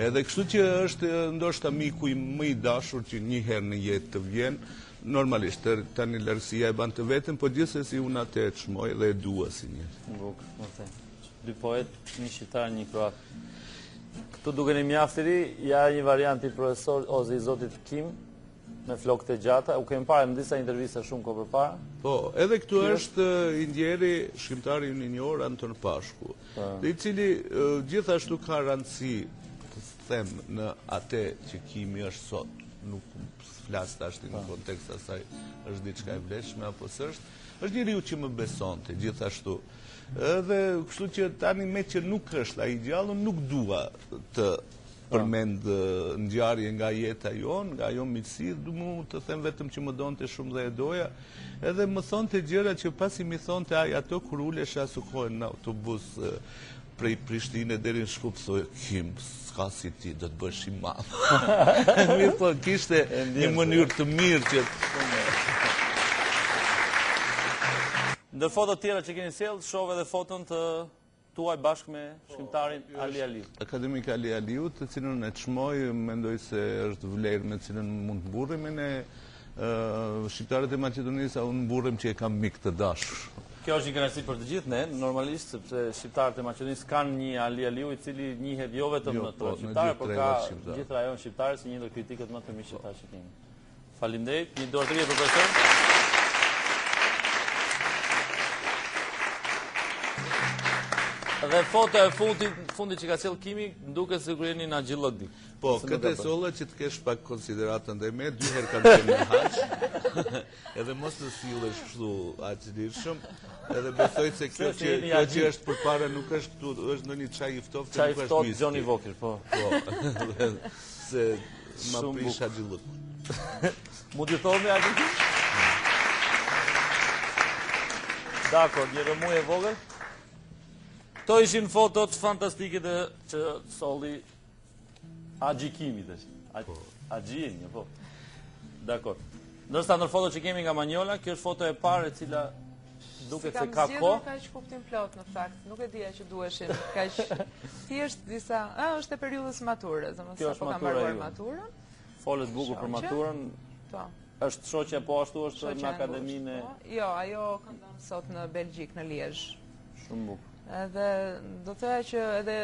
Edhe kështu që është ndoshta miku im më i dashur që një herë në jetë të vjen, normalisht tani largësia e ban të vetën, po gjithsesi unë atë e çmoj dhe e dua si njeri. Bukur, vërtet. Dy poet, një shqiptar, një kroat. Këtu dukeni mjaft i ri, ja një variant i profesor ose i zotit Kim me flokë të gjata. U kemi parë në disa intervista shumë kohë përpara. Po, edhe këtu është i ndjeri shkrimtari ynë i njohur Anton Pashku, po. dhe i cili gjithashtu ka rëndësi të them në atë që Kimi është sot. Nuk flas tashti në po. kontekst asaj është diçka e vlefshme apo s'është. Është njeriu që më besonte gjithashtu. Edhe kështu që tani meqë nuk është ai gjallë, nuk dua të përmend ngjarje nga jeta jonë, nga ajo miqësi, du mu të them vetëm që më donte shumë dhe e doja, edhe më thonte gjëra që pasi m'i thonte ai ato kur ulesha asokohe në autobus prej Prishtine deri në Shkup, thoja, Kim, s'ka si ti, do të bëhesh i madh. Mirëpo, kishte një mënyrë të mirë që... Ndër fotot tjera që keni sjellë, shoh edhe foton të tuaj bashkë me shkrimtarin Ali Aliu. Akademik Ali Aliu, të cilën e çmoj, mendoj se është vlerë me të cilën mund të mburremi ne shqiptarët e Maqedonisë, a unë mburrem që e kam mik të dashur. Kjo është një kënaqësi për të gjithë ne, normalisht, sepse shqiptarët e Maqedonisë kanë një Ali Aliu i cili njihet jo vetëm jo, në po, trevat shqiptare, por ka gjithë rajonin shqiptar si një ndër kritikët më të mirë shqiptarë që kemi. Faleminderit, një duartrokitje për profesorin. Dhe foto e fundit, fundit që ka sjellë Kimi, më duket sikur jeni në haxhillëk dik. Po, këtë e solla që të kesh pak konsideratë ndaj meje, dy herë kam qenë në haxh. Edhe mos të sillesh kështu aq lirshëm, edhe besoj se kjo që kjo që është përpara nuk është këtu, është ndonjë çaj i ftohtë, nuk është whisky. Çaj i ftohtë Johnnie Walker, po. Po. Se ma prish haxhillëkun. Mund t'i thomi haxhi? Dakor, një rrëmujë e vogël. Këto ishin fotot fantastike të që solli Haxhi Kimi tash. Po. Haxhi jeni, po. Dakor. Ndërsa ndër fotot që kemi nga Manjola, kjo është foto e parë e cila duket se ka kohë. Kam zgjedhur kaq kuptimplot në fakt, nuk e dija që duheshin kaq thjesht disa, a është e periudhës së maturës, domethënë sapo kam mbaruar maturën. Folët bukur për maturën. Po. Është shoqja po ashtu është në akademinë po. Jo, ajo këndon sot në Belgjikë, në Liezh. Shumë bukur. Edhe do thoja që edhe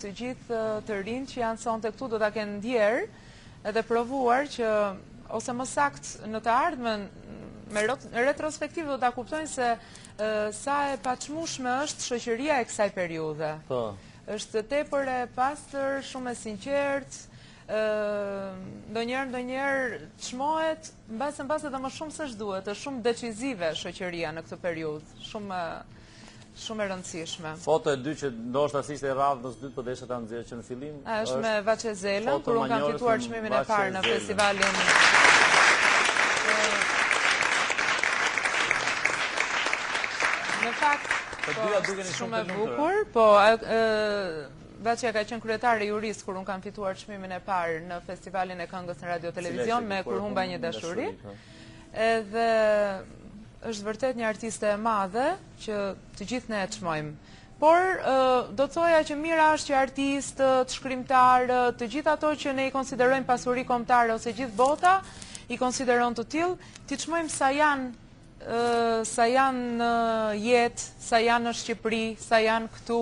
të gjithë të rinjtë që janë sonte këtu do ta kenë ndjerë edhe provuar që ose më saktë në të ardhmen me retrospektivë do ta kuptojnë se sa e paçmueshme është shoqëria e kësaj periudhe. Po. Është tepër e pastër, shumë e sinqertë, ndonjëherë ndonjëherë çmohet mbase mbase edhe më shumë se ç'duhet, është shumë decizive shoqëria në këtë periudhë, shumë shumë e rëndësishme. Foto e dytë që ndoshta s'ishte e radhës dytë, po desha ta nxjerr që në fillim. A, është me Vaçe Zelën, kur unë kam fituar çmimin e parë në festivalin. Në fakt, po, dyja dukeni shumë e bukur, po Vaçja ka qenë kryetare e jurisë kur unë kam fituar çmimin e parë në festivalin e këngës në radio televizion me Kur humba një dashuri. Po. Edhe është vërtet një artiste e madhe që të gjithë ne e çmojmë. Por, do të thoja që mira është që artistët, shkrimtarët, të gjithë ato që ne i konsiderojmë pasuri kombëtare ose gjithë bota i konsideron të tillë, t'i çmojmë sa janë sa janë në jetë, sa janë në Shqipëri, sa janë këtu.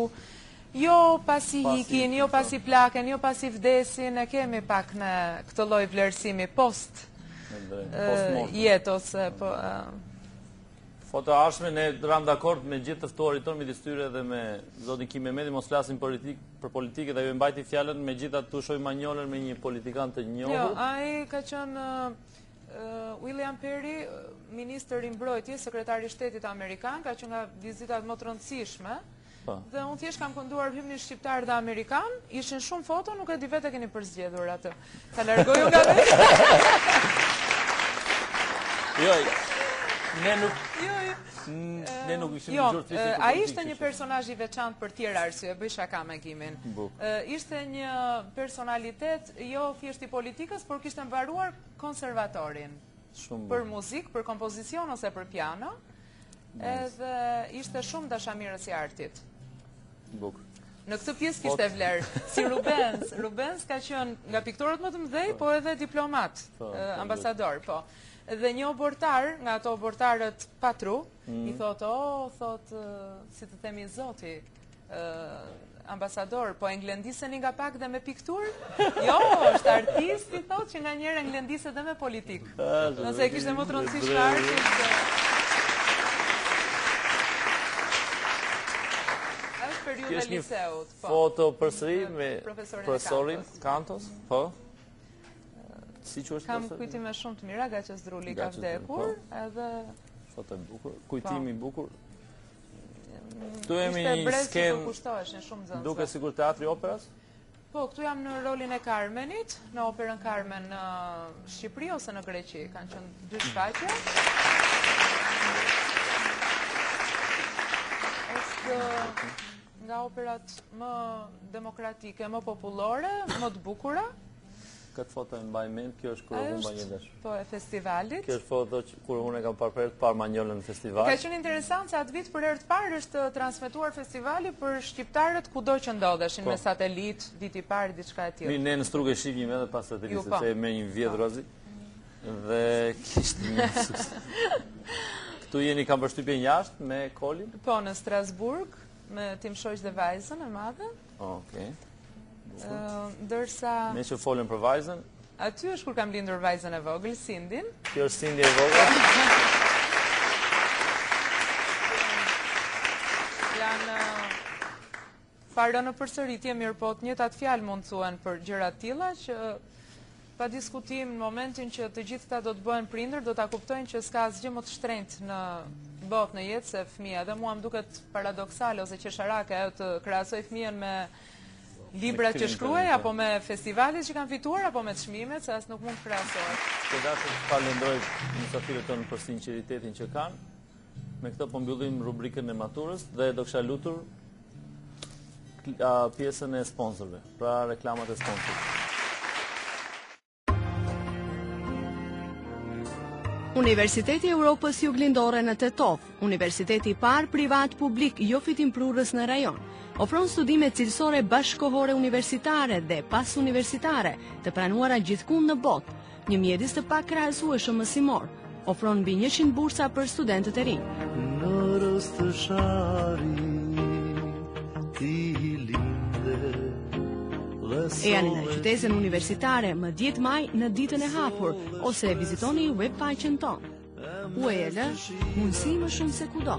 Jo pasi ikin, jo pasi plaken, jo pasi vdesin, e kemi pak ne këtë lloj vlerësimi post jetë ose po Foto e ardhshme ne ramë dakord me gjithë të ftuarit tonë midis tyre dhe me zotin Kim Mehmeti mos flasim politik për politikë dhe ju e mbajti fjalën megjithatë këtu shohim Manjolën me një politikan të njohur. Jo, ai ka qenë William Perry, ministër i mbrojtjes, sekretar i shtetit amerikan, ka qenë nga vizitat më të rëndësishme. Po. Dhe unë thjesht kam kënduar himnin shqiptar dhe amerikan, ishin shumë foto, nuk e di vetë e keni përzgjedhur atë. Ta largoj unë nga vetë. Jo, ne nuk... Jo, jo. Ne nuk ishim jo, në gjurë të Ai ishte një personazh i veçantë për tjera arsye, bëj shaka me Gimin. Ishte një personalitet jo thjesht i politikës, por kishte mbaruar konservatorin. Për muzikë, për kompozicion ose për piano. Edhe ishte shumë dashamirës i artit. Bukur. Në këtë pjesë kishte vlerë. Si Rubens, Rubens ka qenë nga piktorët më të mëdhenj, po, po edhe diplomat, po, po, ambasador, po. Dhe një oborrtar, nga ato oborrtarët pa tru, mm. i thotë, o, thotë, si të themi zoti, ambasador, po e nglendiseni nga pak dhe me pikturë? Jo, është artist, i thotë që nganjëherë nglendiset dhe me politikë. Nëse e kishte më të rëndësishme artin, është periudha e liceut. Po. Foto përsëri me profesorin Kantos, po. Si që është Kam kujtime shumë të mira, Gaqo Zdruli ka vdekur, po. edhe... Foto e bukur, kujtimi i po. bukur. Këtu jemi në një skenë, duket sikur teatri i operas? Po, këtu jam në rolin e Carmenit, në operën Carmen në Shqipëri ose në Greqi, kanë qenë dy shfaqje. Është nga operat më demokratike, më popullore, më të bukura. Këtë foto e mbaj mend, kjo është kur u humba një dash. Po, e festivalit. Kjo është foto që kur unë e kam parë për herë të parë Manjolën në festival. Ka qenë interesant se atë vit për herë të parë është transmetuar festivali për shqiptarët kudo që ndodheshin po. me satelit, viti i parë diçka e tillë. Mi ne në Strugë e shihnim edhe pa satelit, po. sepse e merrnim vjedhurazi. Dhe kishte një sukses. Këtu jeni kam përshtypjen jashtë me Kolin? Po, në Strasburg, me tim shoq dhe vajzën e madhe. Okej. Ndërsa... Meqë folëm për vajzën? Aty është kur kam lindur vajzën e vogël, Sindin. Kjo është Sindi e vogël? Janë fare në përsëritje, mirëpo të njëjtat fjalë mund të thuhen për gjëra të tilla që Pa diskutim, në momentin që të gjithë këta do të bëhen prindër, do ta kuptojnë që s'ka asgjë më të shtrenjtë në botë në jetë se fëmija. Dhe mua më duket paradoksale ose qesharake ajo të krahasoj fëmijën me librat që shkruaj po. apo me festivalet që kam fituar apo me çmimet, se as nuk mund të krahasohet. Të dashur, falenderoj mysafirët tonë për sinqeritetin që kanë. Me këtë po mbyllim rubrikën e maturës dhe do kisha lutur pjesën e sponsorëve, pra reklamat e sponsorëve. Universiteti i Europës Juglindore në Tetovë, universiteti i parë privat publik jo fitimprurës në rajon, ofron studime cilësore bashkëkohore universitare dhe pasuniversitare, të pranuara gjithkund në botë, Një mjedis të pakrahasueshëm mësimor, ofron mbi 100 bursa për studentët e rinj. Në rësë të shari, ti linde, Ejani në qytezën universitare më 10 maj në ditën e hapur ose vizitoni web faqen tonë. UEL, mundësi më shumë se kudo.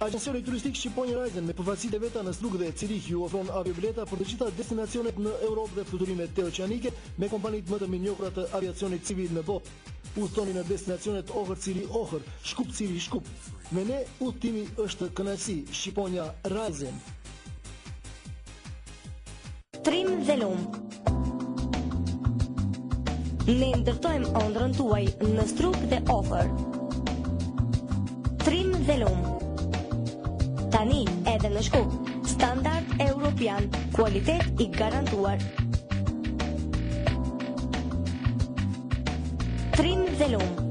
Agjensioni turistik Shqiponja Reisen me përfaqësitë e veta në Strugë dhe Cyrih ju ofron aviobileta për të gjitha destinacionet në Europë dhe fluturime oqeanike me kompanitë më të mirënjohura të aviacionit civil në botë. Udhëtoni në destinacionet Ohër Cyrih Ohër, Shkup Cyrih Shkup. Me ne udhëtimi është kënaqësi. Shqiponja Reisen. Trim dhe lum. Ne ndërtojmë ëndrrën tuaj në Strugë dhe Ohër. Trim dhe Lum. Tani edhe në Shkup, standard europian, kualitet i garantuar. Trim dhe Lum.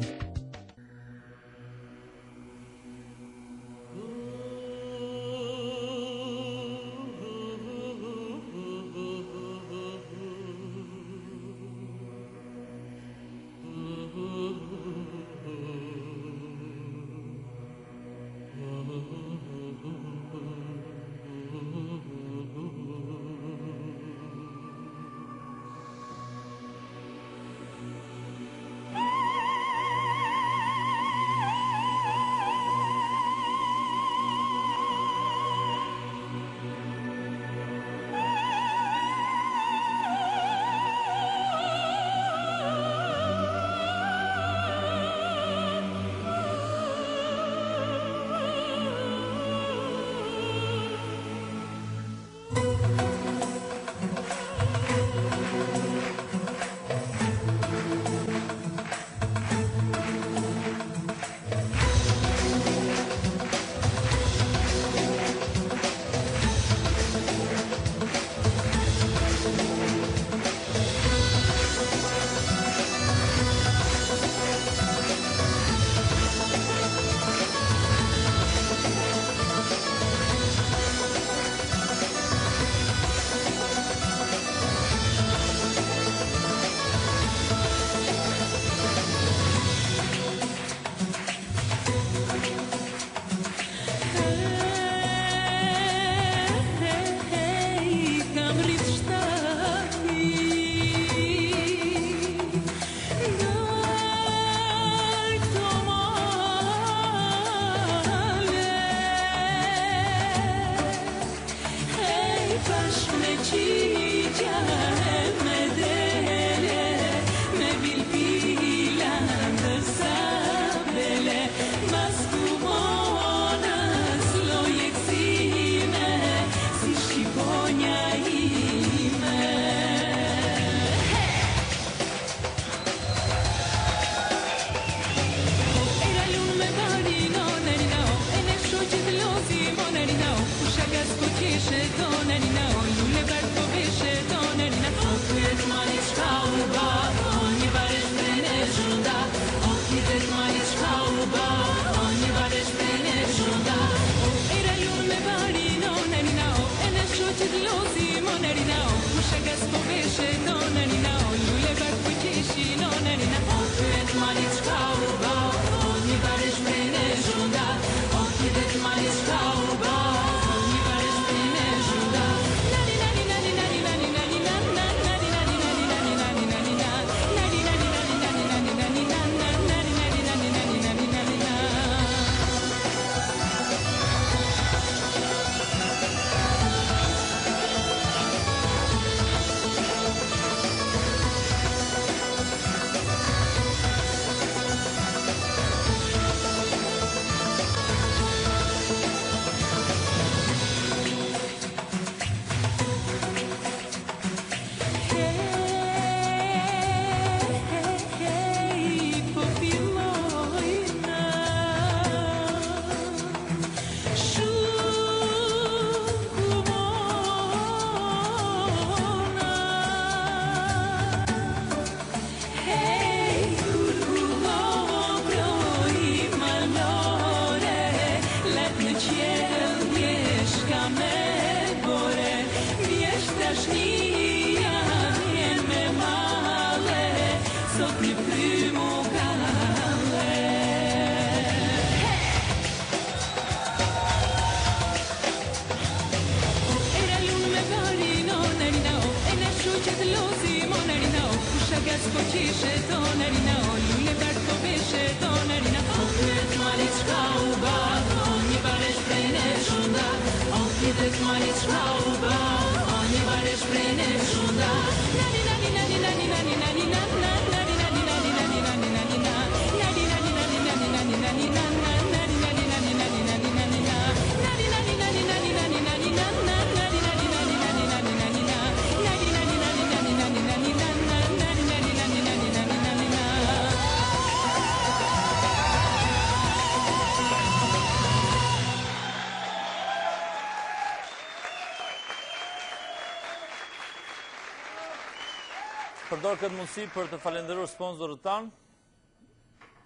përdor këtë mundësi për të falënderuar sponsorët tanë,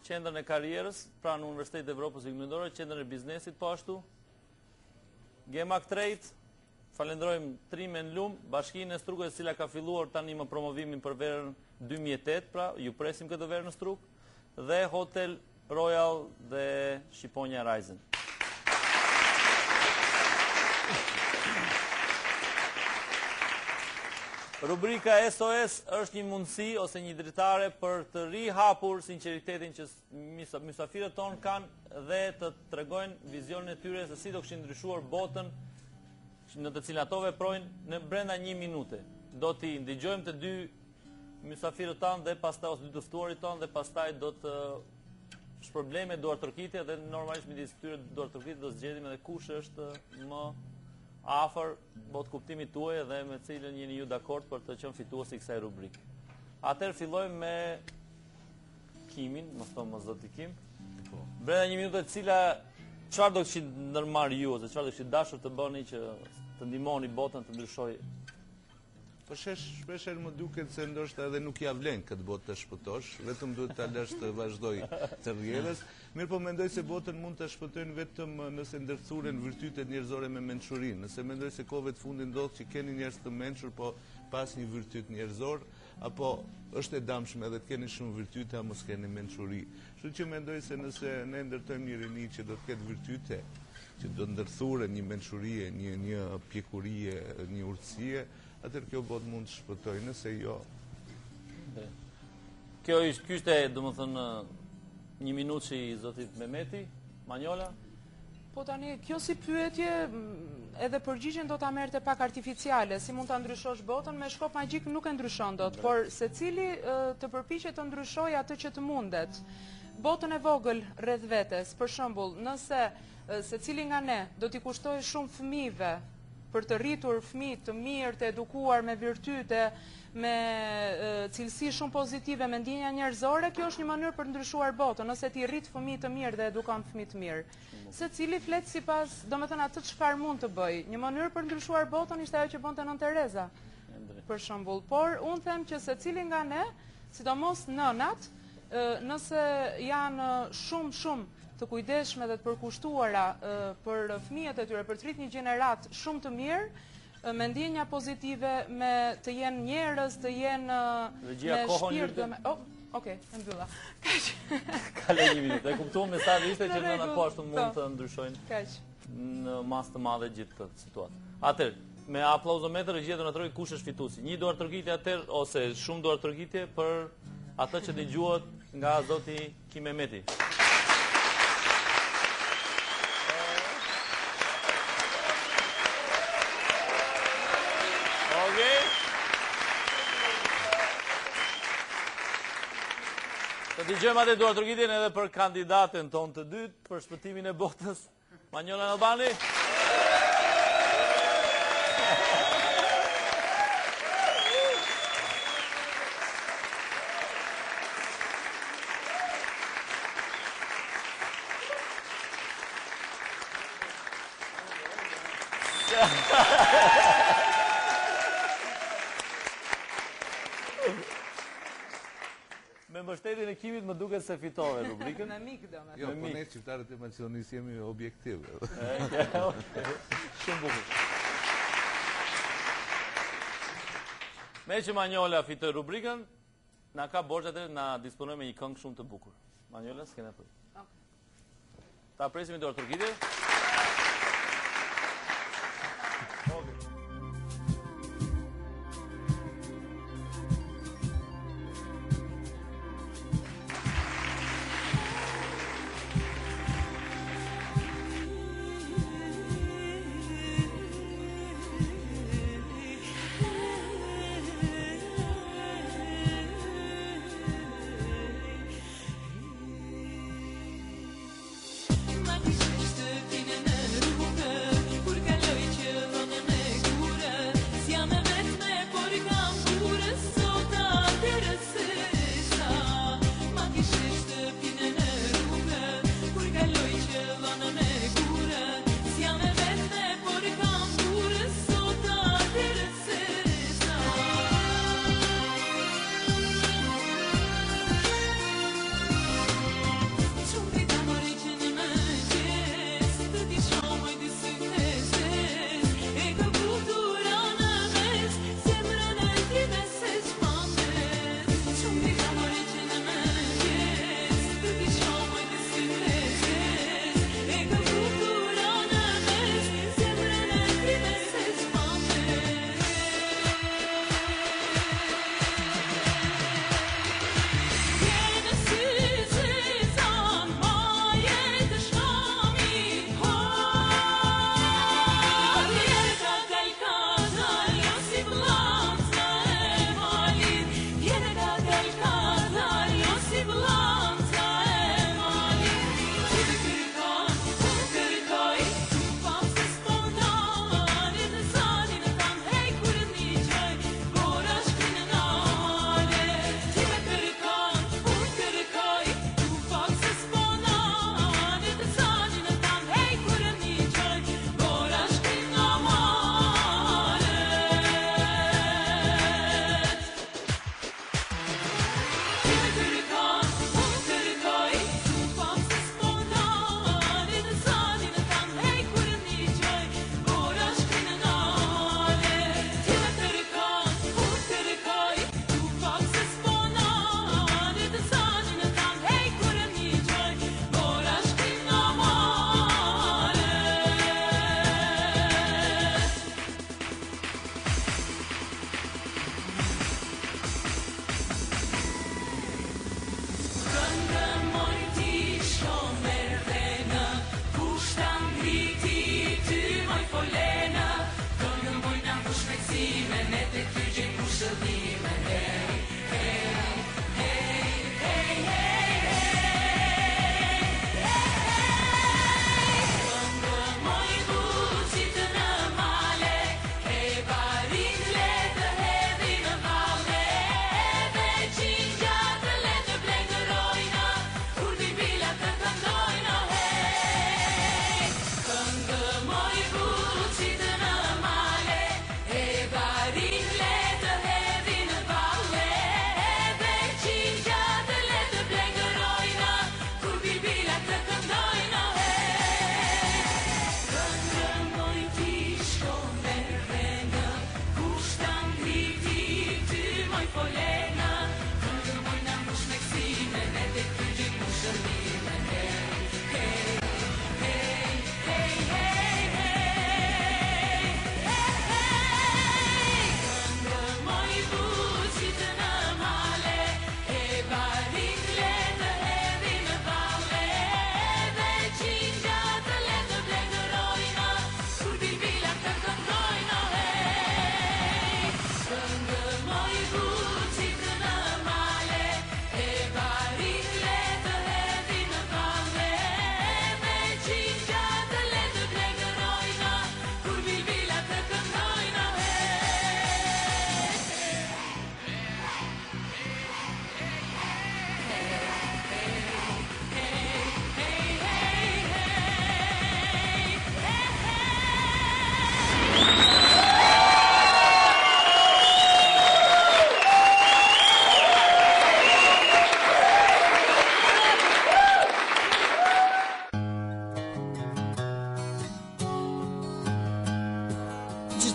Qendrën e Karrierës, pranë Universitetit të Evropës Juglindore, Qendrën e Biznesit po ashtu, Gemak Trade, falënderojmë Trime në Lum, Bashkinë e Strukës e cila ka filluar tani më promovimin për verën 2008, pra ju presim këtë verë në Strukë, dhe Hotel Royal dhe Shqiponja Reisen. Rubrika SOS është një mundësi ose një dritare për të rihapur sinqeritetin që mysafirët tonë kanë dhe të tregojnë vizionin e tyre se si do kishin ndryshuar botën në të cilën ato veprojnë në brenda një minute. Do t'i ndëgjojmë të dy mysafirët tanë dhe pastaj ose dy të ftuarit tanë dhe pastaj do të shpërblejmë me duartrokitje dhe normalisht midis këtyre duartrokitje do zgjedhim edhe kush është më afër botëkuptimit tuaj dhe me cilën jeni ju dakord për të qenë fituesi i kësaj rubrike. Atëherë fillojmë me Kimin, më thonë më zoti Kim. Po. Brenda një minute cila çfarë do kishit ndërmarrë ju ose çfarë do kishit dashur të bëni që të ndihmoni botën të ndryshojë Po shesh, shpeshherë më duket se ndoshta edhe nuk ia vlen këtë botë të shpëtosh, vetëm duhet ta lësh të vazhdojë të rrjedhës. Mirëpo mendoj se botën mund ta shpëtojnë vetëm nëse ndërthuren virtytet njerëzore me mençurinë. Nëse mendoj se kohëve të fundit ndodh që keni njerëz të mençur, po pa asnjë virtyt njerëzor, apo është e damshme edhe të keni shumë virtyte, a mos keni mençuri. Kështu që mendoj se nëse ne ndërtojmë një rini që do të ketë virtyte, që do të ndërthuren një mençurie, një një pjekurie, një urtësie, atëherë kjo botë mund të shpëtojë, nëse jo. Kjo ishte, ky ishte, domethënë, një minutë i zotit Mehmeti, Manjola. Po tani, kjo si pyetje, edhe përgjigjen do ta merrte pak artificiale, si mund ta ndryshosh botën, me shkop magjik nuk e ndryshon dot, por secili të përpiqet të ndryshojë atë që të mundet. Botën e vogël rreth vetes, për shembull, nëse secili nga ne do t'i kushtojë shumë fëmijëve për të rritur fëmijë të mirë, të edukuar me virtyte, me cilësi shumë pozitive, me ndjenja njerëzore, kjo është një mënyrë për të ndryshuar botën, nëse ti rrit fëmijë të mirë dhe edukon fëmijë të mirë. Secili flet sipas, domethënë atë çfarë mund të bëjë. Një mënyrë për të ndryshuar botën ishte ajo që bënte Nënë Tereza, për shembull. Por unë them që secili nga ne, sidomos nënat, Nëse janë shumë shumë të kujdesshme dhe të përkushtuara për fëmijët e tyre, për të rritur një gjeneratë shumë të mirë, me ndjenja pozitive, me të jenë njerëz, të jenë me shpirt dhe me... Oh, Okej, e mbylla. Kaq. Kaloi një minutë. E kuptuam mesazhi ishte që nënat po ashtu mund të ndryshojnë. Kaq. Në masë të madhe gjithë këtë situatë. Atëherë, me aplauzometër regjia do na tregojë kush është fituesi. Një duartrokitje atëherë ose shumë duartrokitje për atë që dëgjuat nga zoti Kim Mehmeti. Okej. Të dëgjojmë atë duartrokitjen edhe për kandidaten tonë të dytë për shpëtimin e botës. Manjola Nallbani. Me mbështetjen e Kimit më duket se fitove rubrikën. Me mik domethënë. Jo, po ne shqiptarët e Maqedonisë jemi objektiv. Shumë bukur. Meqë Manjola fitoi rubrikën, na ka borxh atëherë na disponojë me një këngë shumë të bukur. Manjola, s'kena për. Ta presim me duartrokitje.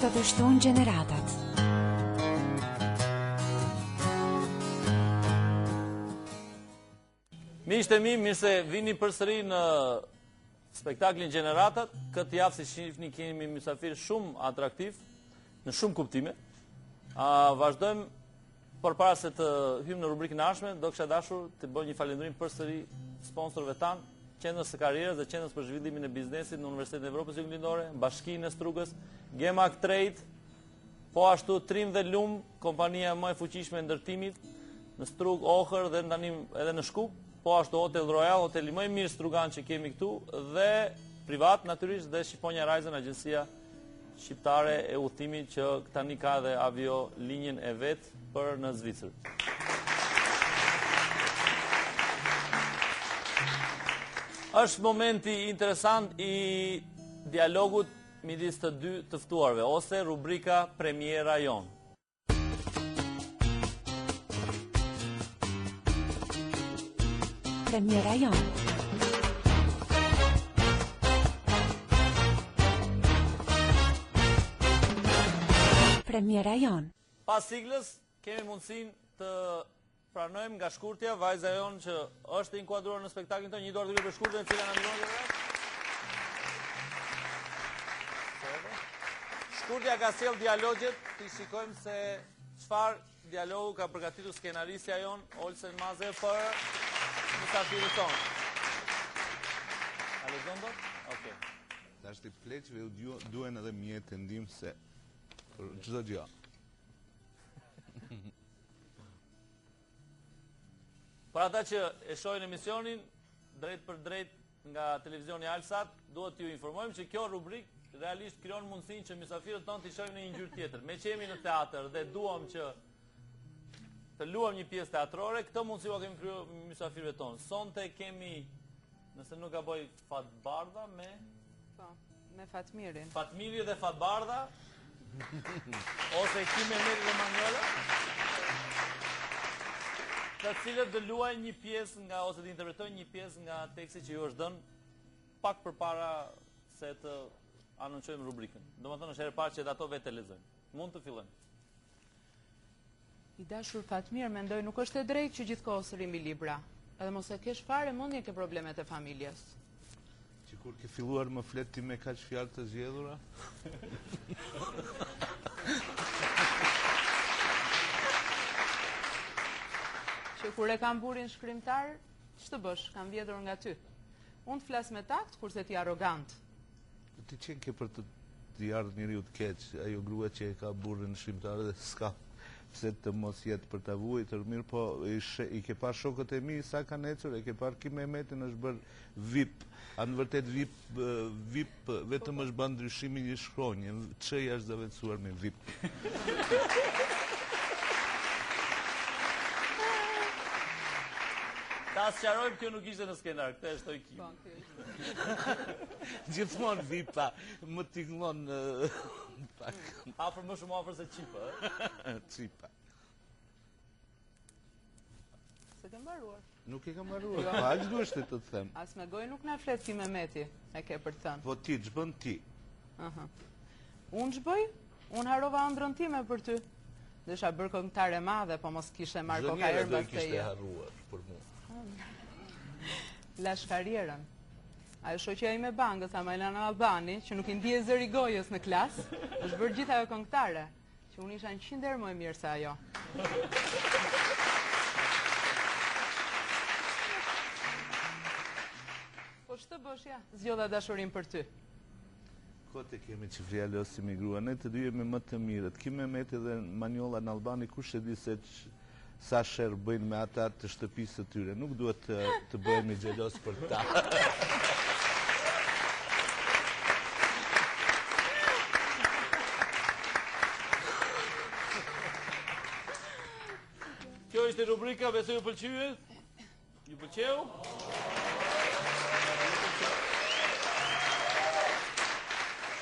Çdo të shtunë Gjeneratat. Miqtë e mi, mirë se vini përsëri në spektaklin Gjeneratat. Këtë javë siç shihni kemi mysafir shumë atraktiv në shumë kuptime. A vazhdojmë përpara se të hyjmë në rubrikën e ardhshme, do kisha dashur të bëj një falënderim përsëri sponsorëve tanë, Qendrës së Karrierës dhe Qendrës për Zhvillimin e Biznesit në Universitetin e Evropës Juglindore, Bashkinë e Strugës, Gemak Trade, Po ashtu Trim dhe Lum, kompania më e fuqishme e ndërtimit në Strugë, Ohër dhe tani edhe në Shkup, po ashtu Hotel Royal, hoteli më i mirë strugan që kemi këtu dhe privat natyrisht dhe Shqiponja Rajzën, agjencia shqiptare e udhëtimit që tani ka edhe avio linjën e vet për në Zvicër. Është momenti interesant i dialogut midis të dy të ftuarve ose rubrika Premiera jonë. Premiera jonë. Premiera jonë. Pas siglës kemi mundësinë të Pranojmë nga Shkurtja, vajza jonë që është inkuadruar në spektaklin tonë, një duartrokitje për Shkurtjen e cila na ndihmon dhe Shkurtja ka sjellë dialogjet, t'i shikojmë se çfarë dialogu ka përgatitur skenaristja jonë, Olsen Maze, për mysafirët tonë. A lexon dot? Okej. Tashti pleqve u duhen edhe mjete ndihmëse për çdo gjë. Për ata që e shohin emisionin drejtpërdrejt nga televizioni Alsat, duhet t'ju informojmë që kjo rubrikë realisht krijon mundësinë që mysafirët tonë t'i shohim në një ngjyrë tjetër. Meqë jemi në teatër dhe duam që të luajmë një pjesë teatrore, këtë mundësi ua kemi krijuar mysafirëve tonë. Sonte kemi, nëse nuk gaboj, Fatbardha me Po, me Fatmirin. Fatmiri dhe Fatbardha ose Kim Mehmeti dhe Manjola. Të cilët do luajnë një pjesë nga ose do interpretojnë një pjesë nga teksti që ju është dhënë pak përpara se të anoncojmë rubrikën. Domethënë është hera e parë që edhe ato vetë e lexojnë. Mund të fillojmë. I dashur Fatmir, mendoj nuk është e drejtë që gjithë kohës rri mbi libra. Edhe mos e kesh fare mendjen ke problemet e familjes. Që kur ke filluar më flet ti me kaq fjalë të zgjedhura? Që kur e kam burrin shkrimtar, ç'të bësh, kam vjedhur nga ty. Unë të flas me takt, kurse ti arrogant. Po ti qenke për të t'i ardhë njeriut keq, ajo grua që e ka burrin shkrimtar dhe s'ka pse të mos jetë për ta vuajtur, mirëpo i, i ke parë shokët e mi sa kanë ecur, e ke parë Kim Mehmetin është bërë VIP, a në vërtet VIP, VIP vetëm është bërë ndryshimi një shkronjë, Ç-ja është zëvendësuar me VIP. Ta sqarojmë kjo nuk ishte në skenar, këtë e shtoi Kim. Po, Gjithmonë vipa, më tingëllon pak. Afër më shumë afër se çipa, ë? Çipa. S'e ke mbaruar. Nuk e kam mbaruar. Jo. Po aq duhesh ti të të them. As me gojë nuk na flet Kim Mehmeti, e ke për të thënë. Po ti ç'bën ti? Aha. Unë ç'bëj? Unë harrova ëndrrën time për ty. Do isha bërë këngëtare e madhe, po mos kishe marrë kokain mbas teje. Do kishte harruar për mua. Lashë karrierën. Ajo shoqja ime e bankës, Amajla Albani, që nuk i ndihej zëri gojës në klasë, është bërë gjithë ajo këngëtare, që unë isha 100 herë më e mirë se ajo. Po ç'të bësh ja, zgjodha dashurinë për ty. Kot e kemi që fjalosemi mi grua, ne të dy jemi më të mirët. Kim Mehmeti dhe Manjola Nallbani kush e di se sa sherr bëjnë me ata të shtëpisë së tyre. Nuk duhet të, të bëhemi xheloz për ta. Kjo ishte rubrika, besoj ju pëlqeu. Ju pëlqeu?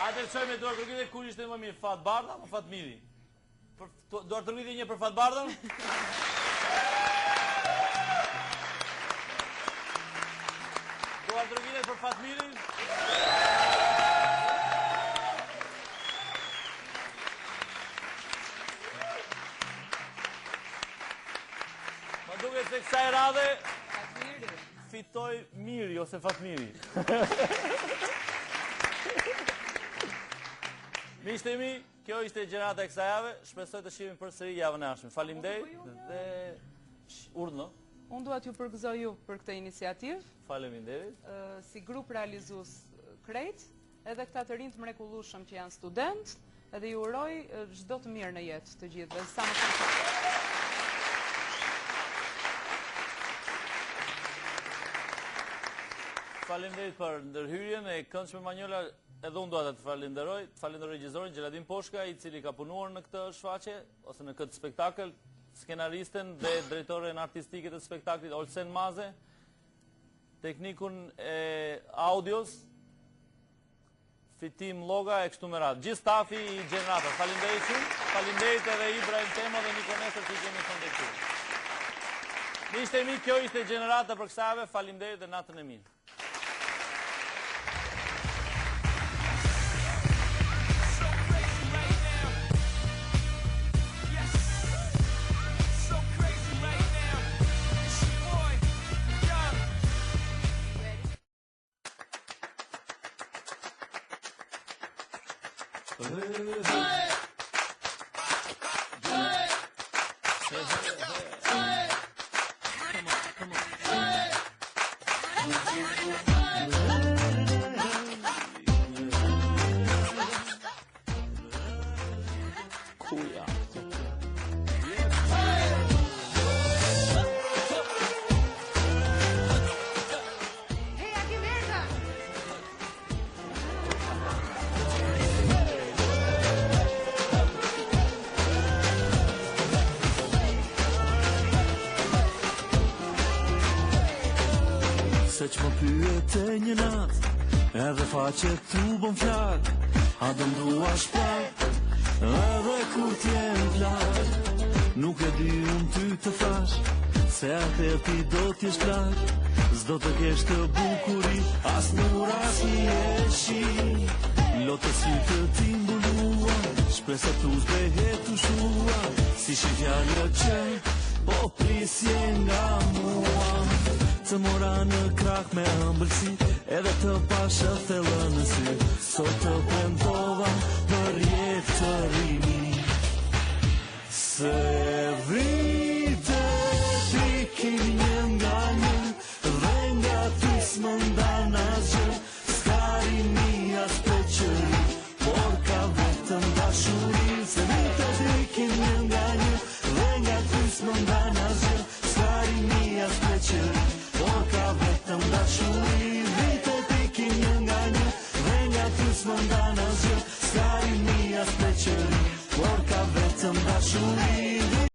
Atëherë çojmë me duartrokitje kush ishte më mirë, Fatbardha apo Fatmiri? Për duartrokitje një për Fatbardhën? Duartrokitje për Fatmirin? Kësaj radhe fitoi Miri ose Fatmiri. Miqtë e mi, kjo ishte gjenerata e kësaj jave. Shpresoj të shihemi përsëri javën e ardhshme. Faleminderit dhe urdhno. Unë dua t'ju përgëzoj ju për këtë iniciativë. Faleminderit. Si grup realizues krejt, edhe këta të rinj të mrekullueshëm që janë studentë, edhe ju uroj çdo të mirë në jetë të gjithëve, sa më shumë sukses. Faleminderit për ndërhyrjen e këndshme Manjola, edhe unë dua të të falenderoj, të falenderoj regjisorin Xheladin Poshka, i cili ka punuar në këtë shfaqje ose në këtë spektakël, skenaristen dhe drejtoren artistike të spektaklit Olsen Maze, teknikun e audios, Fitim Lloga e kështu me radhë. Gjithë stafi i Gjeneratës. Faleminderit shumë. Faleminderit edhe Ibrahim Temo dhe Niko Nesër që i kemi sonte këtu. Miqtë e mi, kjo ishte Gjenerata për kësaj jave. Faleminderit dhe natën e mirë. Ku jam? Hej, a ke verza? Se që më pyete një natë Edhe faqet u bën flak A do m'duash prap Edhe kur t'jem plak Nuk e di unë ty të thash Se atëherë ti do t'jesh plak S'do të kesh këtë bukuri As nur as hijeshi Lot e sytë t'i mbuluan Shpresa t'u zbeh e t'u shua Si shi fjalët që Po prisje nga mua Të mora në krah me ëmbëlsi Edhe të pashë thellë në sy Sot të premtova për jetë të rini Se vitet ikin një nga një Dhe nga ty s'më ndan asgjë S'ka rini as pleqëri Por ka vetëm dashuri Se vitet ikin një nga një Dhe nga ty s'më ndan asgjë S'ka rini as pleqëri Por ka vetëm dashuri Vitet ikin një nga një Dhe nga ty s'më ndan asgjë S'ka rini as pleqëri Por ka vetëm dashuri.